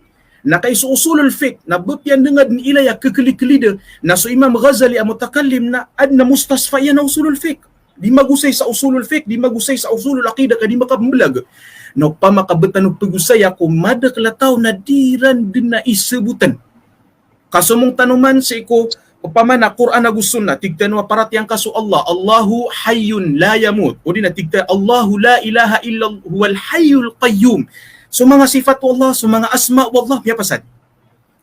Na kay so usulul fiqh, na ba piyandenga den ilaya kekelikelida, na so Imam Ghazali a mutakallim na aden a mustasfa iyan a usulul fiqh. Di magosay sa usulul fiqh, di magosay sa usulul aqidah, ka di makapmbelag. Na opama ka ba tano pegosaya ko madakl a taw na di ran den a isebotn. Ka somong tano man sii ko, opama na Qur'an ago sunnah, tig tano a paratiyayaan ka so Allah, Allahu hayyun la yamut. Odi na tig tano, Allahu la ilaha illa huwal hayyul qayyum. So manga sifat o Allah, so manga asma o Allah, miyapasad.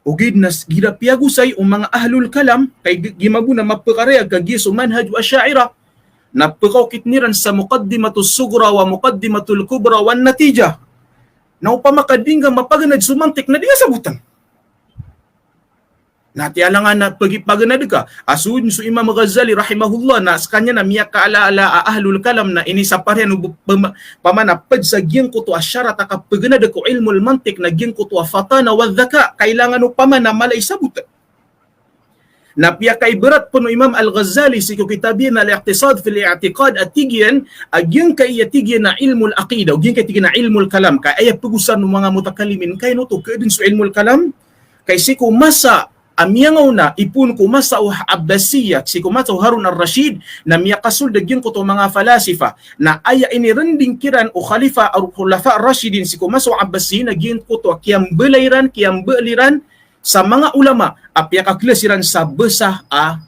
Ogaid na s-, igira piyagosay o manga ahlul kalam, ka ig-, giyangkoto na mapekarayag ka giya so manhaj o Asha'irah, na pekaokit iran sa Muqaddimatus Sughra wa Muqaddimatul Kubra wan Natijah. Na opama ka di ngka mapaganad so mantiq na di ngka sabotn. Na ati alangan na pegipaganad ka. Aso so Imam Ghazali rahimahullah na sekaniyan na miyakaalaala a ahlul kalam na inisapar iyan o b-, pema-, opama na ped sa giyangkoto a sharat a kapeganad ko ilmul mantiq na giyangkoto a fatana wa dhaka. Kailangan opama na mala i sabotn. Na piyakaibarat pen o Imam Al-Ghazali sii ko kitab iyan a Al-Iqtisad fil I'tiqad a tig iyan, a giyangkai a tig iyan a ilmul aqidah, o giyangkai a tig iyan a ilmul kalam, ka aya pegosan o manga mutakallimin, ka ino oto keadn so ilmul kalam, ka sii ko masa a miyangaona, ipoon ko masa o Abbasiyah, sii ko masa o Harun ar-Rashid, na miyakasold a giyangkoto a manga falasifa, na aya inirnding kiran o Khalifa, al-Khulafa ar-Rashidin, sii ko masa o Abbasiyin, a giyangkoto a kiyambala iran, kiyambali iran, sa manga ulama a piyakaklasiran sa basa a,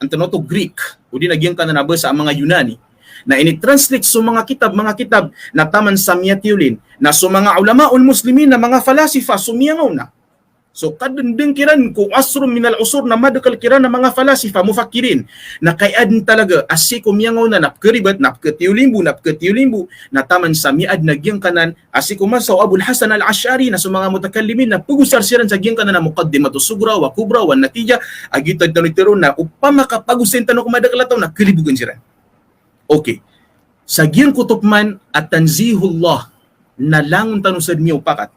antonaa oto, Greek, odi na giyangkanan a basa a manga Yunani. Na ini-translate so manga kitab, manga kitab, na taman sa miyatiyolin. Na so manga ulamaul muslimin na manga falasifa so miyangaona. So kadndng kiran ko asrun minal usur na madakl kiran a manga falasifa, mufakkirin. Na kay adn talaga a sii ko miyangaona na pkeribat, na pketiyolimbo, na pketiyolimbo, na taman sa miyaadn a giyangkanan a sii ko masa o Abul Hasan Al-Ash'ari na so manga mutakallimin na pegosar siran sa giyangkanan a Muqaddimatus Sughra wa Kubra wa Natijah, a giyoto a tano itero na opama ka pagosayn tano ko madakl a taw na kelibogan siran. Okay. Sa giyangkoto pman a tanzihullah na langon tano sa doniya o pakat.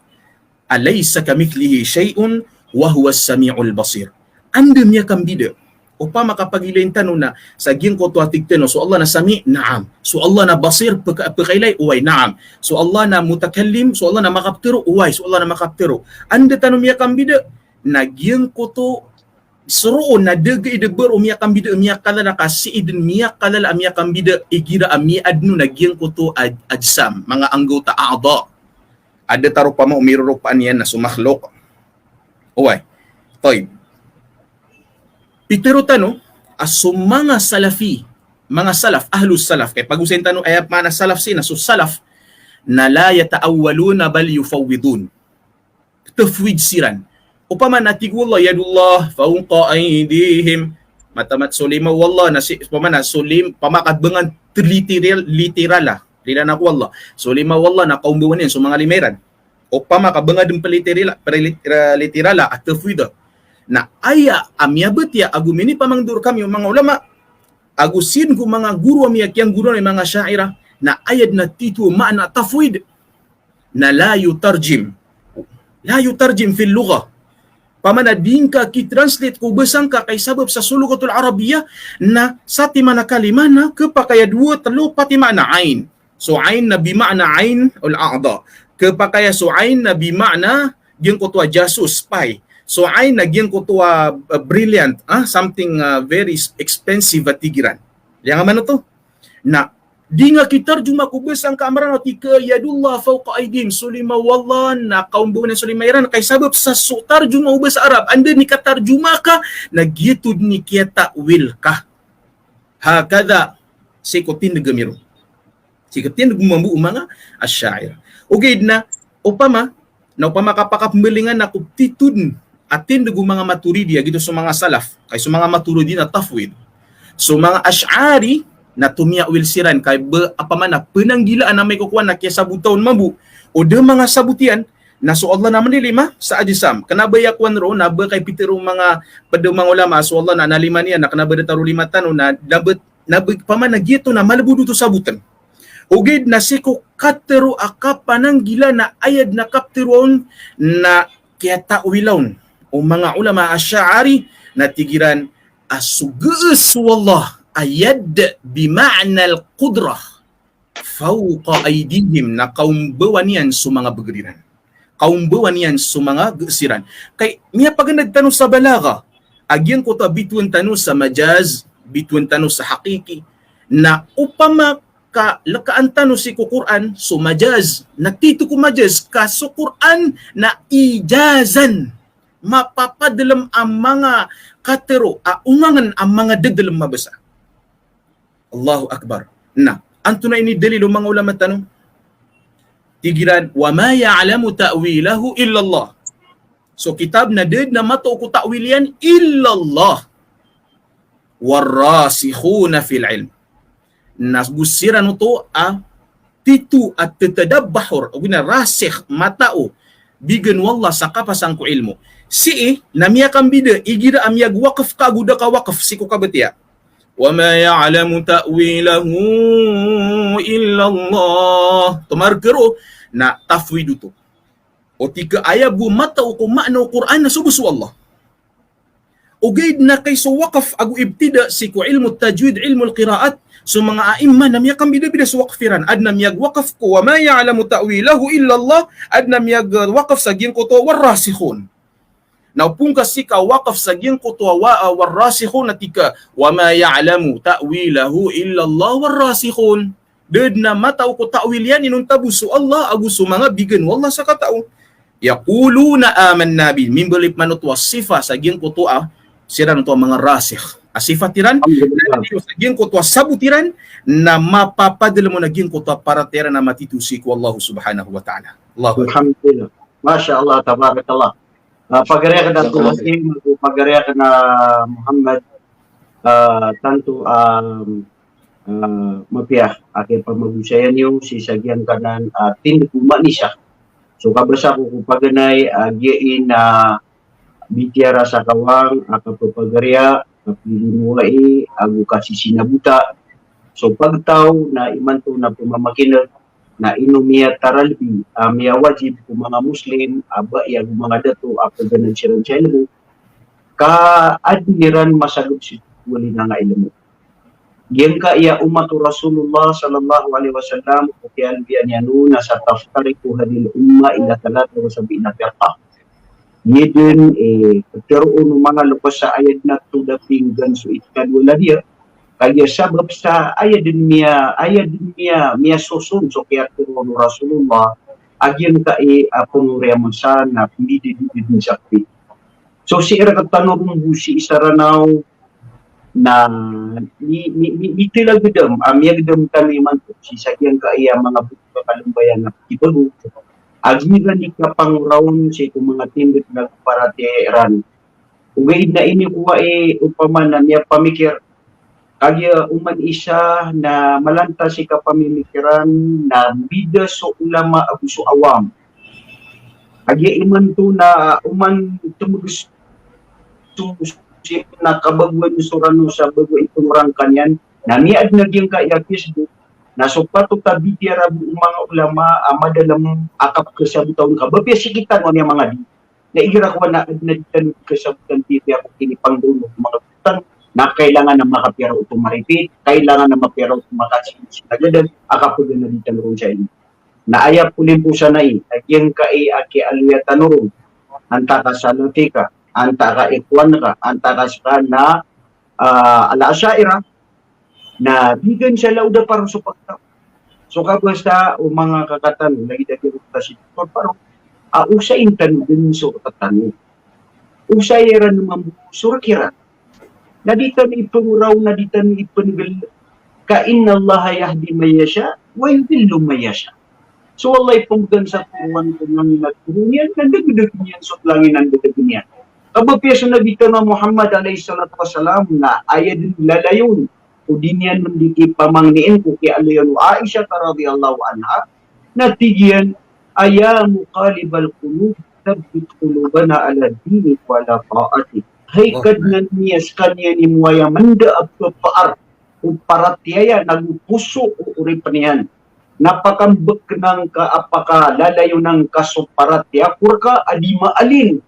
Alaysa kamithlihi shay'un wa huwas sami'ul basir. Anda miyakambida? Opama ka pagilayn tano na sa giyangkoto a tig tano, so Allah na Sami', na'am. So Allah na Basir, peka-, pekailay, oway, na'am. So Allah na Mutakallim, so Allah na makaptero, oway, so Allah na makaptero. Anda tano miyakambida? Na giyangkoto, soroon na da a gii da baro miyakambida, miyakalala ka sii den miyakalala a miyakambida, igira a miyaadn on a giyangkoto a ajsam, manga anggawta, a'dha. A datar opama o miroropaan iyan na so makhluk. Oway. Tayyib. Pitero tano a so manga salafi, manga salaf, ahlus salaf. Kay pagosayn tano aya maana salaf sii na so salaf na la yata'awwaluna bal yufawwidun. Tafwid siran. Opama na tig o Allah, yadullah fawqa aydihim. Matamat so lima o Allah na si, opama na so lim-, opama ka ba ngka terliteral, literala. Lila na ko Allah. So lima o Allah na kaombawan iyan so manga lima iran. Opama ka ba ngka den peliterila, pelitera-, literala a tafwid. Na aya a miyabatiya ago minipamangndao rekami o manga ulama, ago sii den ko manga goro a miyakiyanggoroan i manga Asha'irah, na aya den a titho a maana a tafwid na la yutarjim. La yutarjim fil lughah. Opama na di ngka ki-translate ko basa ngka kay sabap sa so lughatul Arabiyyah na satiman a kalima na kepakay a dowa, telo, pat i maana ain. So ain na bimaana ainul a'dha. Kepakay a so ain na bimaana giyangkoto a jasus, spy. So ain na giyangkoto a, uh, brilliant, ah, something, uh, very s-, expensive a tig iran. Liyang a maana oto. Na di ngka kitarjuma ko basa ngka a Mranaw a tig ka yadullah fawqa aydihim, so lima o Allah na kaombawan iyan so lima iran, kay sabap sa so tarjuma o basa Arab, anda den i katarjuma ka, na giyoto den i kiyata'wil ka. Hakadha, sii ko tindeg ami ron. Sii ko tindeg mambo o manga Asha'irah. Ogaid na, opama, na opama ka pakapembelingan ako titho den a tindeg o manga Maturidi, a giyoto so manga salaf, kay so manga Maturidi na tafwid. So manga Ash'ari na tomiya'wil siran, kay ba, opama na penanggilaan a amay ko kowan na kiyasabota on mambo o da manga sabot iyan, na so Allah na manilima sa ajsam. Kena ba aya kowan ron, na ba kay pitero o manga, ped o manga ulama, so Allah na, na lima niyan, na kena ba datar o lima tano, na, na ba, na ba, opama na giyoto na malbod oto saboten. Ogaid na sii ko katero a kapananggila na aya den a kapteroa on na kiyata'wila on o manga ulama Ash'ari na tig iran a so gees o Allah a yad bima'nal qudrah fawqa aydihim, na kaombawan iyan so manga beger iran. Kaombawan iyan so manga gees iran. Kay miyapaganad tano sa balagha a giyangkoto a bitowan tano sa majaz, bitowan tano sa haqiqi, Na opama ka lekaan tano sii ko Qur'an so majaz, na tito ko majaz ka so Qur'an na ijazan, mapapadelem a manga katero a ongangen a manga dedelem mabasa. Allahu Akbar. Na antonaa ini dalil o manga ulama tano? Tig iran, "Wa ma ya'lamu ta'wilahu illallah." So kitab na da den a matao ko ta'wil iyan illallah. "Warrasikhuna fil ilm." Na go siran oto a tito a tatadabbahor, ogaid na rasikh, matao, bigan o Allah sa kapasan ko ilmo. Sii na miyakambida igira a miyagwakf ka ago da ka wakf sii ko kabatiya. "Wa ma ya'lamu ta'wilahu illallah." Tomarg karo na tafwid oto. O tig ka aya bo matao ko maana o Qur'an na so bo so Allah. Ogaid na kay so wakf ago ibtida sii ko ilmu tajwid, ilmu al-qira'at, so manga a'imma na miyakambida-bida so wakf iran. Aden a miyagwakf ko "Wa ma ya'lamu ta'wilahu illallah", aden a miyagwakf sa giyangkoto "Warrasikhun". Na opama ka sii ka wakf sa giyangkoto a wa-, a "Warrasikhun" na tig ka, "Wa ma ya'lamu ta'wilahu illallah warrasikhun." Da den a matao ko ta'wil iyan inonta bo so Allah ago so manga bigan o Allah sa katao. "Yaquluna amanna bih." Mimbaloy pman oto a sifa sa giyangkoto a, siran oto a manga rasikh. A sifat iran, Alhamdulillah. Na tig iran sa giyangkoto a sabot iran, na mapapadelem on a giyangkoto a paratiyaya iran a matito sii ko Allah subhanahu wa ta'ala. Allahu Akbar. Alhamdulillah. Masha Allah, tabarakallah. Ah, pagari aken a Jazakallah khair. Abdulhakim, pagari aken a Muhammad, ah, tanto, ah, ah, mapiya a kiyapamagosayan iyo sii sa giyangkanan, ah, tindeg o manosiya. So kabasa ko ko paganay, ah, giya i na bitiyara sa kawang a kapapagariya, kapilingowai, ago kasisinabota. So pagtaw na imanto na pemamakineg, na ino miyataralbi a miyawajib ko manga Muslim a bai ago manga dato a paganad siran sa ilmo, ka aden iran masageb sii ko wali na nga ilmo. Giyangkaya ummat o Rasulullah sallallahu alaihi wasallam, ko kiyaaloya niyan on na "Sataftariqu hadhihil ummah ila thalathin wa sab'ina firqah." Giya den, eh, petero o manga loks a aya den a todaping gan so ikadowa ladiya. Kagiya sabap sa aya den miya, aya den miya, miyasoson so kiyatero o Rasulullah a giyangkai a pengoriya masa na pembidabida den sa kepit. So sii rektano ron bo sii sa Ranaw, na mi, mi, mi, mitelagedan, ah, miyagedam tano imanto sii sa giyangkai a manga bok a kalembayan a kibago. A giya den i kapangoraon sii ko manga tindeg na paratiyaya iran. Ogaid na ini ko ai opama na miyapamikir. Kagiya oman isa na malantas i kapamimikiran na bida so ulama ago so awam. Kagiya imanto na oman temeges so, si na kabagoan so Ranaw sa bago i pengorangkan iyan, na miyaden a giyangkaya Facebook, na so patot a bitiyara bo o manga ulama a madalem a kapekesabota on ka ba piya sii kitano a miyamangadi. Na igira ko na aden a di tano di kasabotan, di piya ko kinipangdono ko manga botang, na kailangan a makapiyara oto maripit, kailangan a mapiyara oto makasisinagadan a kapegan a di tano ron sa ilmo. Na aya polimposan ai a giyangkai a kiyaaloya tano ron, antaa ka Salafi ka, antaa ka Ikhwan ka, antaa ka seka na, ah, Al-Asha'irah, na bigan sa laoda paro so pagtaw. So kabasa o manga kaka tano, lagid a giyoto si Doktor Paro, a osayin tano den so rek tano. Osayi ran mambo so rek iran. Na di tano ipengoraw, na di tano ipenegel. Ka innallaha yahdi man yasha, wa yudillu man yasha. So Allah i pemegan sa toroan ko langinan toroan iyan, na degedegen iyan so langinan degedegen iyan. Ka ba piya so Nabi tano a Muhammad alayhis salatu wassalam na aya den lalayon ko di niyan di kipamangnin ko kiyaaloya on o Aisha radhiyallahu anha, na tig iyan, "Ya muqallibal qulub, thabbit qulubana ala dinik wa ala ta'atik." Hay Kadnan mi a sekaniyan i mowaya menda a pepaar o paratiyaya nago poso o oripen iyan. Na pakambekena ngka a pakalalayon angka so paratiyaya ko reka a di maalin,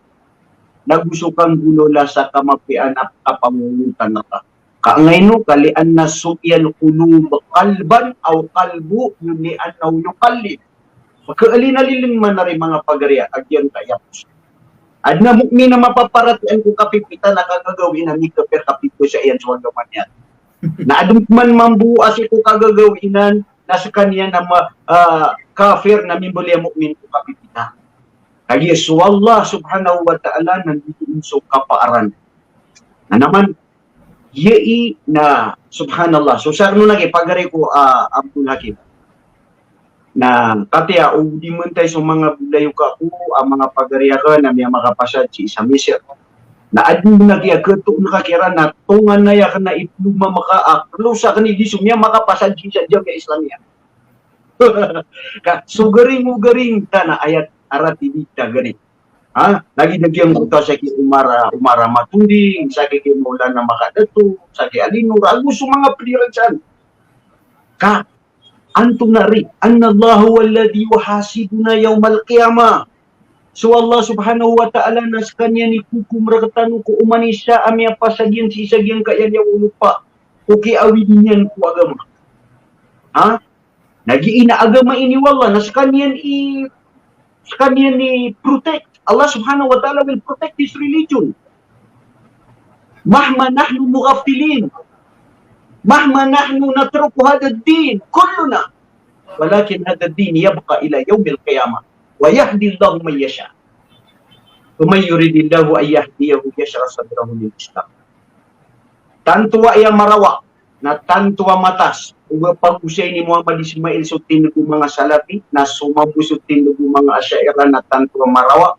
nago so kanggolawla sa kamapiyaan a kapangongotan reka. Ka angkaino ka li'anna summiyal qulub qalban aw qalbu, li'annahu yuqallib. Makaalin-alin man ari manga pagariya a giyangkaya poso. Aden a mu'min a mapaparatiyaya ko kapipitan a kagagawii na mikapir, kapipasaya iyan so agama niyan. Na adn pman mambo a sii ko kagagawii nan na skaniyan a ma-, ah, kafir na mimbaloy a mu'min ko kapipita. Kagiya so Allah subhanahu wa ta'ala na dii so kapaaran. Na naman, iyai na, subhanallah. So, sarno na ki pagari ko, ah, Abdul Hakim. Na katiya o di mentay so manga bolayoka ko, a manga pagari akn a miyamakapasad sii sa Misir. Na adn a kiya ketoon ka kiran na tonganay akn a iploma maka a close akn i di so miyamakapasad sii sa Jamiah Islamiyah. Ka so garing o garing ta na aya rati di ta garing. Ha? Lagid a giyangkoto a saki Umar, Umar Matunding, saki ki Maulana Makadato, saki Alinor, ago so manga pd iran san. Ka antonaa ri, "Annallaha huwalladhi yuhasibuna yawmal qiyamah." So Allah subhanahu wa ta'ala na skaniyan i kokom rktano ko oman i isa a miyapasad iyan sii sa giyangkaya liyawaw o lopa ko kiyaawidi niyan ko agama. Ha? Na giya i agama ini o Allah, na skaniyan i, skaniyan i protect. Allah subhanahu wa ta'ala will protect his religion. Mahma nahnu mughaffilin. Mahma nahnu natruku hadha ad-din kulluna. Walakin hadha ad-din yabqa ila yawmil qiyamah. Wa yahdi Allahu man yasha. Wa man yuridillahu an yahdiyahu yashrah sadrahu lil Islam. Tanto a aya marawa, na tanto a matas, oba pagosay ni Muhammad Ismail so tindg o manga Salafi, na so mambo so tindg o manga Asha'irah, na tanto a marawa,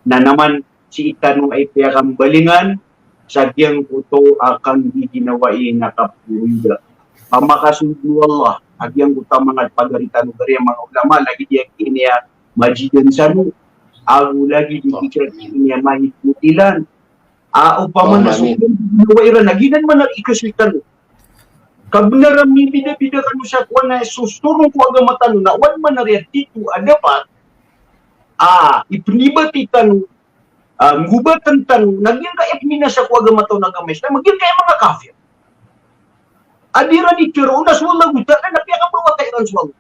na naman sii tano a ipiyakambalingan sa giyangkoto a kanggiginawai na kaporoiga. Pamakasold o Allah a giyangkoto a manga pagari tano, gari a manga ulama, lagid iyan a majidan sano, ago lagid iyan a mahid motilan. A opama na so, Allahumma amin, ginawa iran na giyanan man a ikasoy tano. Kabnar a mibidabida kano sa kowan a so soron ko agama tano na oway man a riya tito a dapat a ipnibati tano, a, nggobatn tano, na giyangkaya pminasa ko agama tano na agama Islam, giyangkaya manga kafir. A di iran itharo na so Allah go Ta'ala na piyakabawata iran so Allah.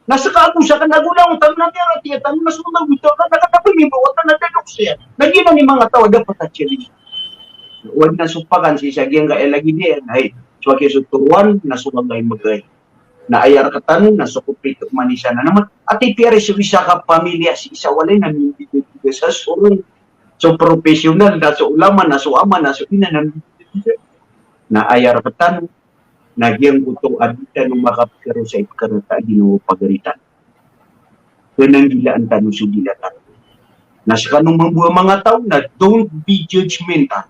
Na ska ago sakn ago langon tano na tiyaratiya tano na so Allah go Ta'ala na kna ba mibawata na da dokes iyan. Na giyanan i manga taw a dapat a challenge. Oway na so pakan sii sa giyangkaya lagid iyan, hay, so aki so toroan na so Allah i mbgay. Na aya rktano na so kopit o oman i isa na naman. Ati piyari so isa ka pamilya sii sa walay na mimbidabida sa soron. So professional na so ulama na so ama na so ina na mimbidabida. Na aya rktano na giyangkoto a di tano makapkaro sa ipkarata a ginawa o pagari tano. Kna nggilaan tano so gila tano. Na skano mambo a manga taw na don't be judgmental.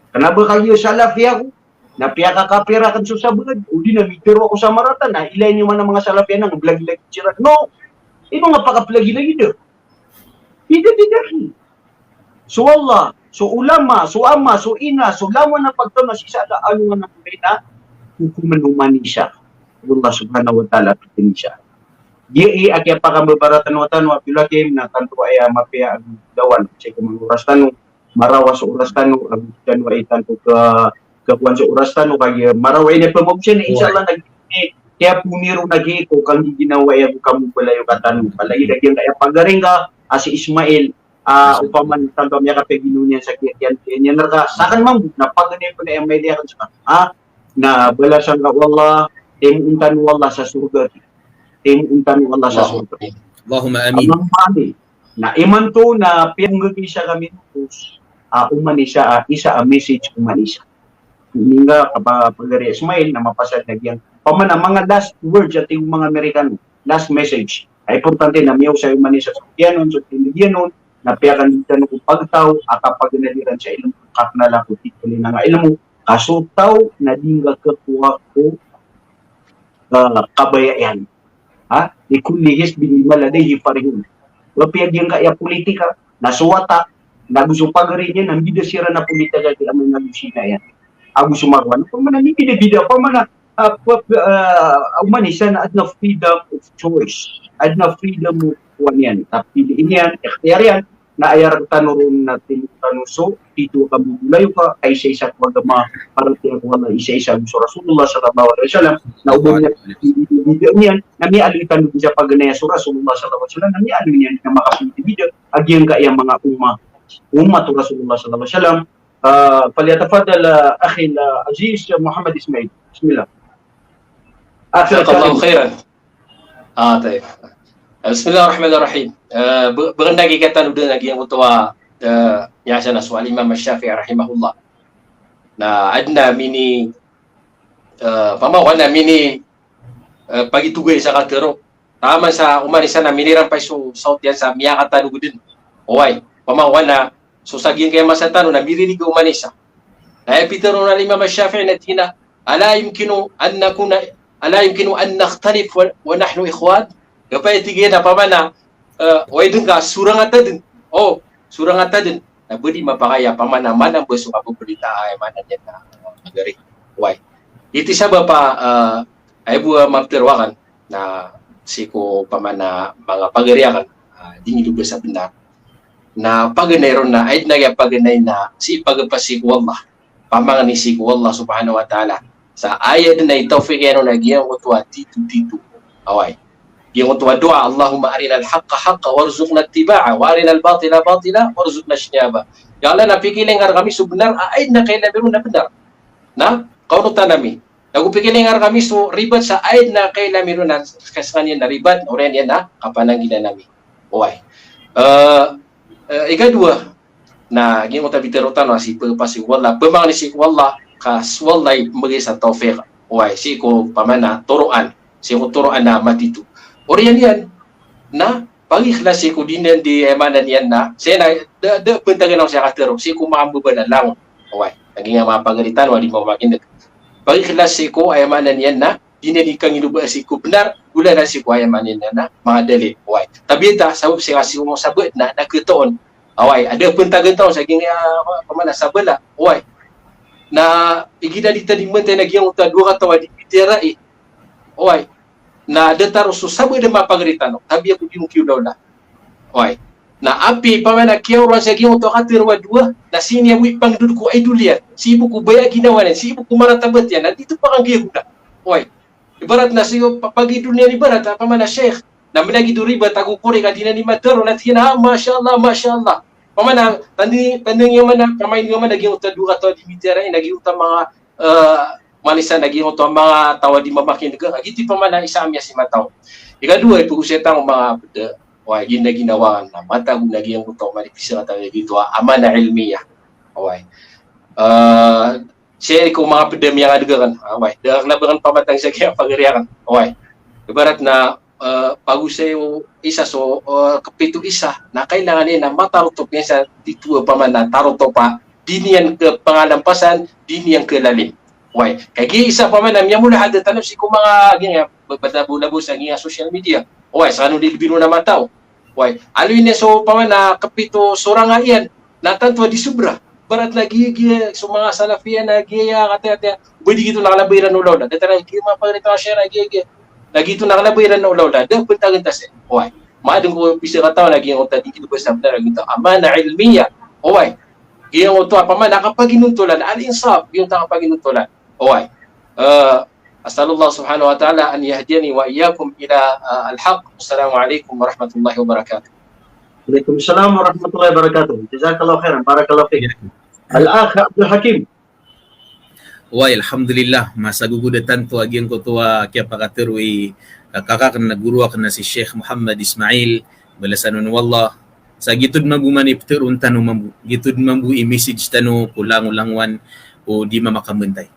Kna ba kagiya Salafi ako, na piyakakapir akn so sabaad, odi na mitharo ako sa marata, na ilay niyo man a manga Salafi anan, blagilagid siran. No! Ino nga pakaplagilagid? Bidabida ki. So Allah, so ulama, so ama, so ina, so langon a pagtaw na sii sa alongan a manga ina, hokoman o oman i isa. Allah subhanahu wa ta'ala a pitharo sii sa. Giya i a kiyapakambabaratan o tano a Abdul Hakim na tanto aya mapiya a dawan sii ko manga oras tano, marawa so oras tano, a tano aya tanto ka, kakowan so oras tano, kagiya marawa ini a pamagosay na, insha Allah, na giya pniro na giya ko kanggiginawai ago kamobalayoka tano. Palagid a giyangkaya pagari ngka a si Ismail, a, opama na tanto a miyakapagino niyan sa kiyakiyan, kiyan niyan rka, sakn mambo na paganay pn a aya mailay akn ska, a, na balasan ka o Allah, timoon tano o Allah sa sorga. Timoon tano o Allah sa sorga. Allahumma amin. Allahumma amin. Na imanto na piyanggagiya sa kami, a, oman i isa, a, isa a message oman i isa. Ini nga kapa-, pagari Ismail na mapasad na giyangkaya. Opama na manga last words a tig o manga Amerikano, last message. A importante na miyaosay oman i isa so kiyanon, so tindg iyan on, na piyakandidan ko pagtaw a kapaganad iran sa ilmo, kaknala ko titol iyan a ilmo, ka so taw na di ngka khakowa ko, ah, kabaya iyan. Ha? Likulli hizbin bima ladayhim farihun. Apiya giyangkaya politika, na so wata, na go so pagari niyan, na mbida siran a politika ki amay na go sina iyan. Ago so marwan, opama na mbida-bida, opama na, ah, pa-, ah, oman i isa na adn a freedom of choice. Adn a freedom of kowan iyan. Tapi di niyan, ikhtiyar iyan, na aya rktano ron na timo tano so, tito a kamobolayoka, ka isa-isa ko agama, paratiyaya ko Allah, isa-isa so Rasulullah sallallahu alaihi wasallam, na oba niyan, bida niyan, na miyaaloy tano dn sa paganay a so Rasulullah sallallahu alaihi wasallam, na miyaaloy niyan na makapbida a giyangkaya manga umma, ummat o Rasulullah sallallahu alaihi wasallam, Ah, falyatafaddal, ah, akhi al-aziz Muhammad Ismail. Bismillah. Akhi Jazakallahu al-karim. Khairan. Ah, tayyib. Bismillahir Rahmanir Rahim. Eh, be-, bgan a gii katano dn a giyangkoto a, eh, miyasa na so Al-Imam Ash-Shafi'i rahimahullah. Na adn a mini, eh, pama wana mini, eh, pagitogay sa katero. Taman sa oman isa na minirampay so sawt iyan sa miyakatanog dn. Oway, pama wana so sa giyangkaya masa tano na miririg oman isa. Na aya pitero o Al-Imam Ash-Shafi'i na tig iyan a, "Ala yumkinu an nakuna, ala yumkinu an nakhtalif wa, wa nahnu ikhwan?" Giyangkaya tig iyan a pama na, eh, oway dn ka sorang a tadn. O, sorang a tadn. Na ba di mapakay a pama na manambas so kapamilita a aya maana niyan na, ah, pagari. Oway. Giyoto i sabap a, ah, aya bo a mapitero akn na sii ko pama na manga pagari akn, ah, di ngka loba sa bnar. Na paganay ron na, aya dn a giya paganay na sii pagapasik o Allah. Pamangni sii ko Allah subhanahu wa ta'ala. Sa aya dn a itawfiq iyan on a giyangkoto a tito-tito. Oway. Giyangkoto a doa, "Allahumma arinal haqqa haqqa warzuqna ittiba'a, wa arinal batila batila warzuqna ijtinaba." Ya Allah, na pikiling ka rkami so bnar a aya dn a kailay ami ron na bnar. Na kaonotan ami. Nago pikiling ka rkami so ribat sa aya dn a kailay ami ron na skaniyan na ribat, oriyan iyan na kapananggilaan ami. Oway. Eh, eh, ikadowa, na giyangkoto a pitero tano a sii pagapasik o Allah, pamangni sii ko Allah, ka so Allah i mbgay sa tawfiq. Oway, sii ko pama na toroan, sii ko toroan a matito. Oriyan iyan, na pagikhlasi ko di niyan di, aya maana niyan na, saya na, da, da, pntagn ako saya katero, sii ko manga mbabala langon. Oway, lagid a manga pagari tano a di mamakin'g. Pagikhlasi ko, aya maana niyan na, di niyan di kangiloba sii ko bnar, ola na sii ko, aya maana niyan na, manga dalil. Oway. Tabiya ta, sabap sii ko sabala na, na ketoon. Oway, a da pntagn tano sa giyangkaya, pama na sabala. Oway. Na, igira di ta di mantay na giyangkoto a dowa kataw a di pitiyarai. Oway. Na datar o so sabala a mapagari tano. Tabiya ko di ngka kiyaolaola. Oway. Na apiya pama na kiyaorawan sa giyangkoto a katero a dowa, na sii niyan bo ipangdod ko idol iyan, sii bo ko baya a ginawa niyan, sii bo ko maratabat iyan, na di oto pakanggiyagona. Oway. Ibarat na sii ko pa-, pagidol niyan ibarat, a pama na sheikh, na mlagid o ribat ago korek a di niyan di matero, na tig iyan a, "Ah, masha Allah, masha Allah." Pama na, tandi-, tandingi oman na, pama ini oman na giyangkoto a dowa kataw a di pitiyarai, na giyangkoto a manga eh, manisa na giyangkoto a manga taw a di mamakin'g, a giyoto i pama na isa a miyasima tano. Ikadowa, ipagosay tano manga pd, oway, giyangkai a ginawa na matago na giyangkoto a manga pd sa katano a giyoto a amana ilmiya. Oway. Eh, sii ko manga pd a miyangadg akn, oway. Da akn a ba akn pamatang sa giyangkai a pagari akn. Oway. Ibarat na eh, pagosay o isa so, eh, kepit o isa, na kailangan iyan na matarotop iyan sa tito a pama na tarotop a di niyan kepangalampasan, di niyan kelalim. Oway, kagiya isa pama na miyamolahada tano sii ko manga giyangkai a ba-, bata bo labo sa giyangkai a social media. Oway, sa kano di lbi ron a mataw. Oway, aloy niyan so pama na kepit o sorang a iyan, na tanto a di sobra. Ibarat na giya, giya, so manga Salafiya na giya, katiya, katiya. Ba di giyoto na kala ba iran olaola. Datar a giya manga pagari tano a Shia na giya, giya. Na giyoto na kala ba iran olaola. Da pntagn ta sii. Oway. Madn ko pisa katawan a giyangkoto a di giyoto ba sabnar a giyoto a amana ilmiya. Oway. Giyangkoto a pama na kapaginontolan. Al-insaf. Giyangkoto a kapaginontolan. Oway. Eh, أسأل الله سبحانه وتعالى أن يهديني وإياكم إلى، آه، الحق. والسلام عليكم ورحمة الله وبركاته. Alaikum salam warahmatullahi wabarakatuh. Jazakallahu khairan. Barakallahu fik. Al-akh Abdul Hakim. Oway, alhamdulillah. Masagogod a tanto a giyangkoto a kiyapakatero i kakak na goro akn a si Sheikh Muhammad Ismail. Balasan on o Allah. Sa giyoto dn mambo man i ptharoon tano mambo. Giyoto dn mambo i message tano ko langolangowan o di mamakamantay.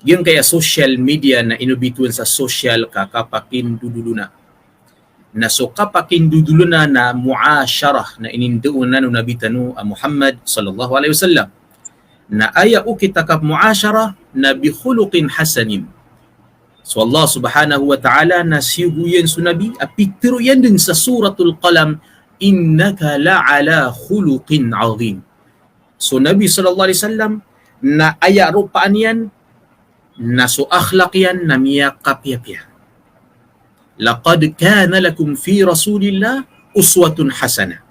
Giyangkaya social media na inobitowan sa social ka kapakindodolona. Na so kapakindodolona na mu'asharah na inindao anan o Nabi tano a Muhammad sallallahu alaihi wasallam. Na aya okit a kap-mu'asharah na bi khuluqin hasanin. So Allah subhanahu wa ta'ala na siyogo iyan so Nabi a pitharo iyan dn sa Suratul Qalam, "Innaka la'ala khuluqin azim." So Nabi sallallahu alaihi wasallam na aya ropaan iyan na so akhlaq iyan na miyakapiyapiya. "Laqad kana lakum fi Rasulillah uswatun hasanah."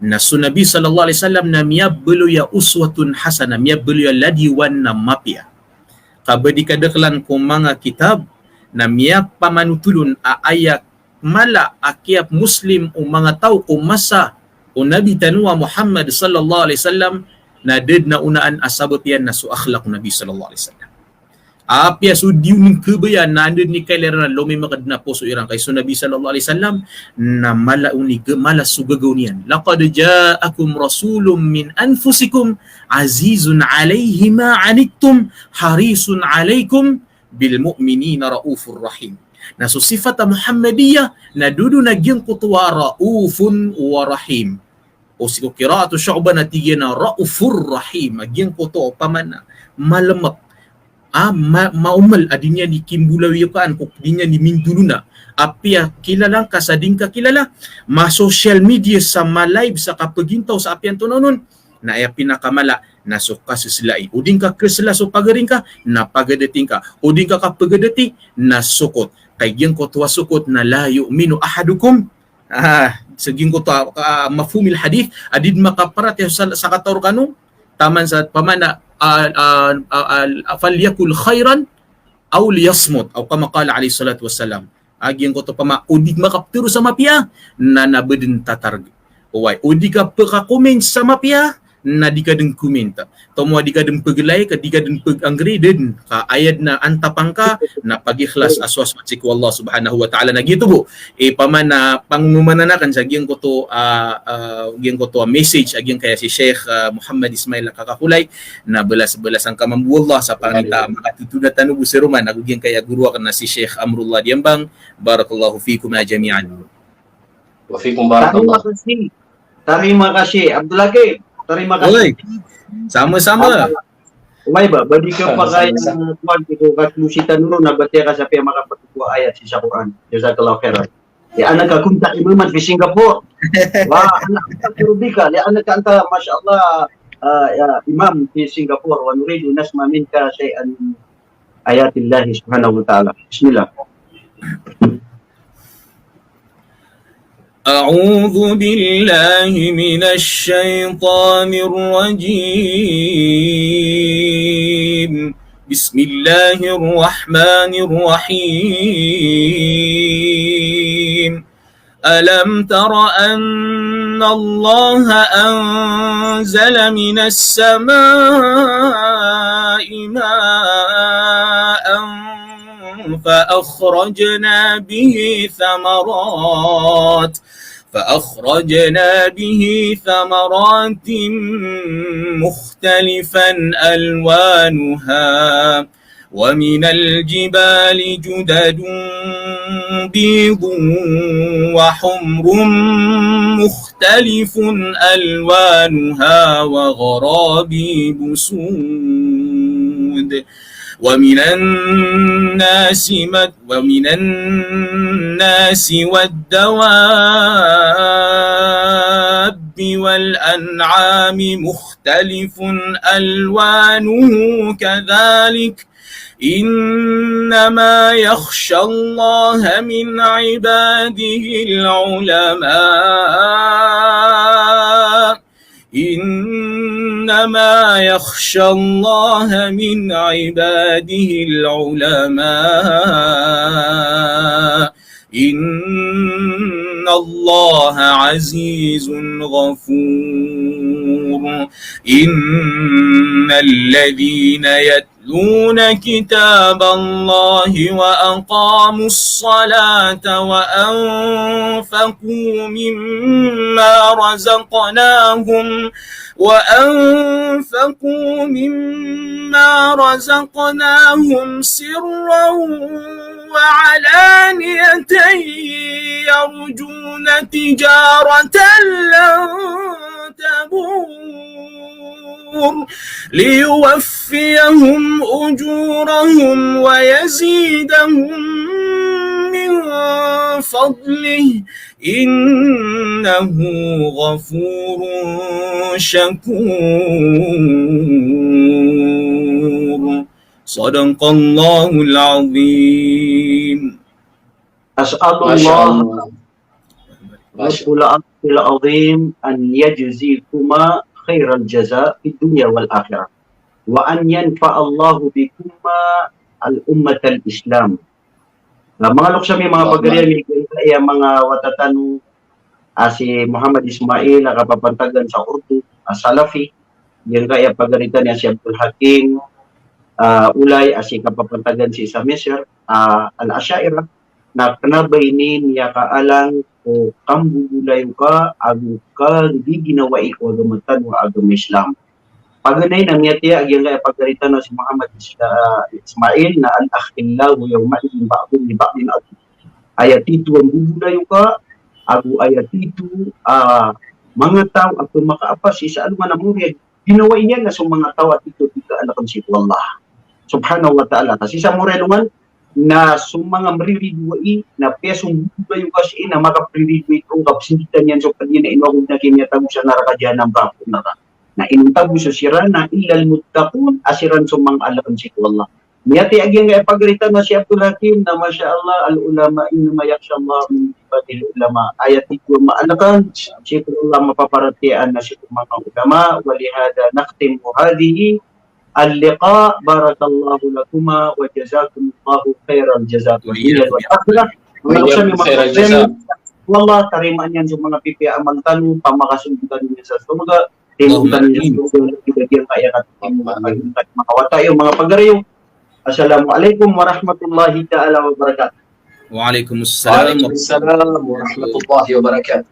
Na so Nabi sallallahu alaihi wasallam na miyabaloy a uswatun hasanah, miyabaloy a ladiwan na mapiya. Ka ba di kadaklan ko manga kitab na miyapamanotol on a aya mala a kiyap-Muslim o manga taw ko masa o Nabi tano a Muhammad sallallahu alaihi wasallam, Na da dn a onaan a sabap iyan na so akhlaq o Nabi sallallahu alaihi wasallam. Apiya so di on khabayaan na anda dn i kailay ran a lomimakd na poso iran kay so Nabi sallallahu alaihi wasallam, na mala on i ga-, mala so gagaw niyan. "Laqad ja'akum rasulun min anfusikum azizun alaihi ma anittum harisun alaikum bil mu'minina raufur rahim." Na so sifat a Muhammadiyah na dodon a giyangkoto a raufun wa rahim. O sii ko qira'atu Shu'bah na tig iyan a raufur rahim, a giyangkoto opama na malemek, a, ma-, maomal, a di niyan di kimbolawiyokaan ko di niyan di mindolona. Apiya kilala ngka sa di ngka kilala, ma-social media sa ma-live sa kapagintaw sa apiya antonaa onon, na aya pinakamala na so kaseselai. O di ngka kesela so pagari ngka, na pagadati ngka. O di ngka kapagadati, na sokot. Kay giyangkoto a sokot na la yu'minu ahadukum Ah, sa giyangkoto a, ah, mafhumil hadith, a di dn makaparatiyaya sa, sa katao rkano, taman sa, opama na, ah, ah, ah, ah, "Falyakul khairan aw liyasmut," aw kama qala alayhis salatu wassalam. Ah, giyangkoto opama, o di makaptharo sa mapiya, na, na ba dn tatarg. Oway, o di ka pkakomint sa mapiya, na di ka dn komint. Tomo a di ka dn pglike, di ka dn pg-angry, da dn ka aya dn a antap angka na pagikhlas a so aswat sii ko Allah subhanahu wa ta'ala. Na giyoto bo i opama na pangomanan akn sa giyangkoto, ah, ah, giyangkoto a message a giyangkaya si Sheikh, ah, Muhammad Ismail a kakakolay, na balas-balas angka mambo o Allah sa pangni ta makatotona tano bo sii roman, ago giyangkaya goro akn na si Sheikh Amrullah Diambang. Barakallahu fikuma jami'an. Wa fikum barakallah. Tarima kasih. Tarima kasih, Abdul Hakim. Tarima kasih. Oy. Sama-sama. Oway ba, ba di ka pakay, ah, kuwan, ko kaklositan ron, na batiya ka sa piya makapagkukuwa ayat sii sa Quran. Jazakallahu khairan. Li'annaka kunta imaman fi Singapore. Wa ana astaghfiru bika, li'annaka anta, masha Allah, ah, ya, imam fi Singapore, wa nuridu nasma' minka shay'an min ayatillahi subhanahu wa ta'ala. Bismillah. أعوذ بالله من الشيطان الرجيم. بسم الله الرحمن الرحيم. ألم تر أن الله أنزل من السماء ماء فأخرجنا به ثمرات، فأخرجنا به ثمرات مختلفا ألوانها ومن الجبال جدد بيض وحمر مختلف ألوانها وغرابيب سود ومن الناس مت-، ومن الناس والدواب والأنعام مختلف ألوانه كذلك إنما يخشى الله من عباده العلماء. إنما يخشى الله من عباده العلماء. إن الله عزيز غفور. إن الذين يتلون كتاب الله وأقاموا الصلاة وأنفقوا مما رزقناهم، وأنفقوا مما رزقناهم سرا وعلانية يرجون تجارة لن تبور ليوفيهم أجورهم ويزيدهم من فضله إنه غفور شكور. صدق الله العظيم. أسأل الله رب العرش العظيم أن يجزيكما خير الجزاء في الدنيا والآخرة، وأن ينفع الله بكما الأمة الإسلام. Na manga loks ami, manga pagari ami, iya manga wata tano a si Muhammad Ismail a kapapantagan sa Urdu a Salafi, Giyangkaya pagaritan iyan si Abdul Hakim, ah, Ulay, a sii kapapantagan sii sa Misir, ah, Al-Asha'irah, na kna ba ini miyakaalang ko kambubulayoka ago kagiginawai ko agama tano a agama Islam. Paganay na miyataya a giyangkaya pagaritan o si Muhammad Is-, ah, Ismail na al-akhillau yawma'idhin ba'duhum li ba'din adu. Aya tito a mbubulayoka ago aya tito a manga taw a pmakaapas sii sa alongan a mawri a ginawai niyan na so manga taw a tito a di kaalkn sii ko Allah Subhanahu wa Ta'ala. Ka sii sa mawri a alongan na so manga mriridoay na piyasombolayoka sii na makapriridoay ko kapsnditan iyan so pd iyan a ino ago dn a kimiyatago sa naraka Jahannam, ka apo naraka. Na inonta bo so siran na illal muttaqun, a siran so manga alkn sii ko Allah. Miyataya a giyangkaya pagaritan o si Abdul Hakim na, masha Allah, al-ulama innama yakhsha Allah min ibadihil ulama. Aya tito a maalkn sii ko Allah, mapaparatiyaya na sii ko manga ulama. Wa lihadha nakhtimu hadhihi al-liqa. Barakallahu lakuma wa jazakumullahu khairal jaza fid dunya wal akhirah. Wa jazakumullahu khairal jaza. Allah, tarimaan iyan so manga pipiya a amal tano, pamakasold tano niyan sa sorga. Timo tano niyan sa sorga, giyangkaya katimo, manga wata iyo, manga pagari iyo. Assalamu alaikum warahmatullahi ta'ala wabarakatuh. Wa alaikumussalam. Wa alaikumussalam warahmatullahi wabarakatuh.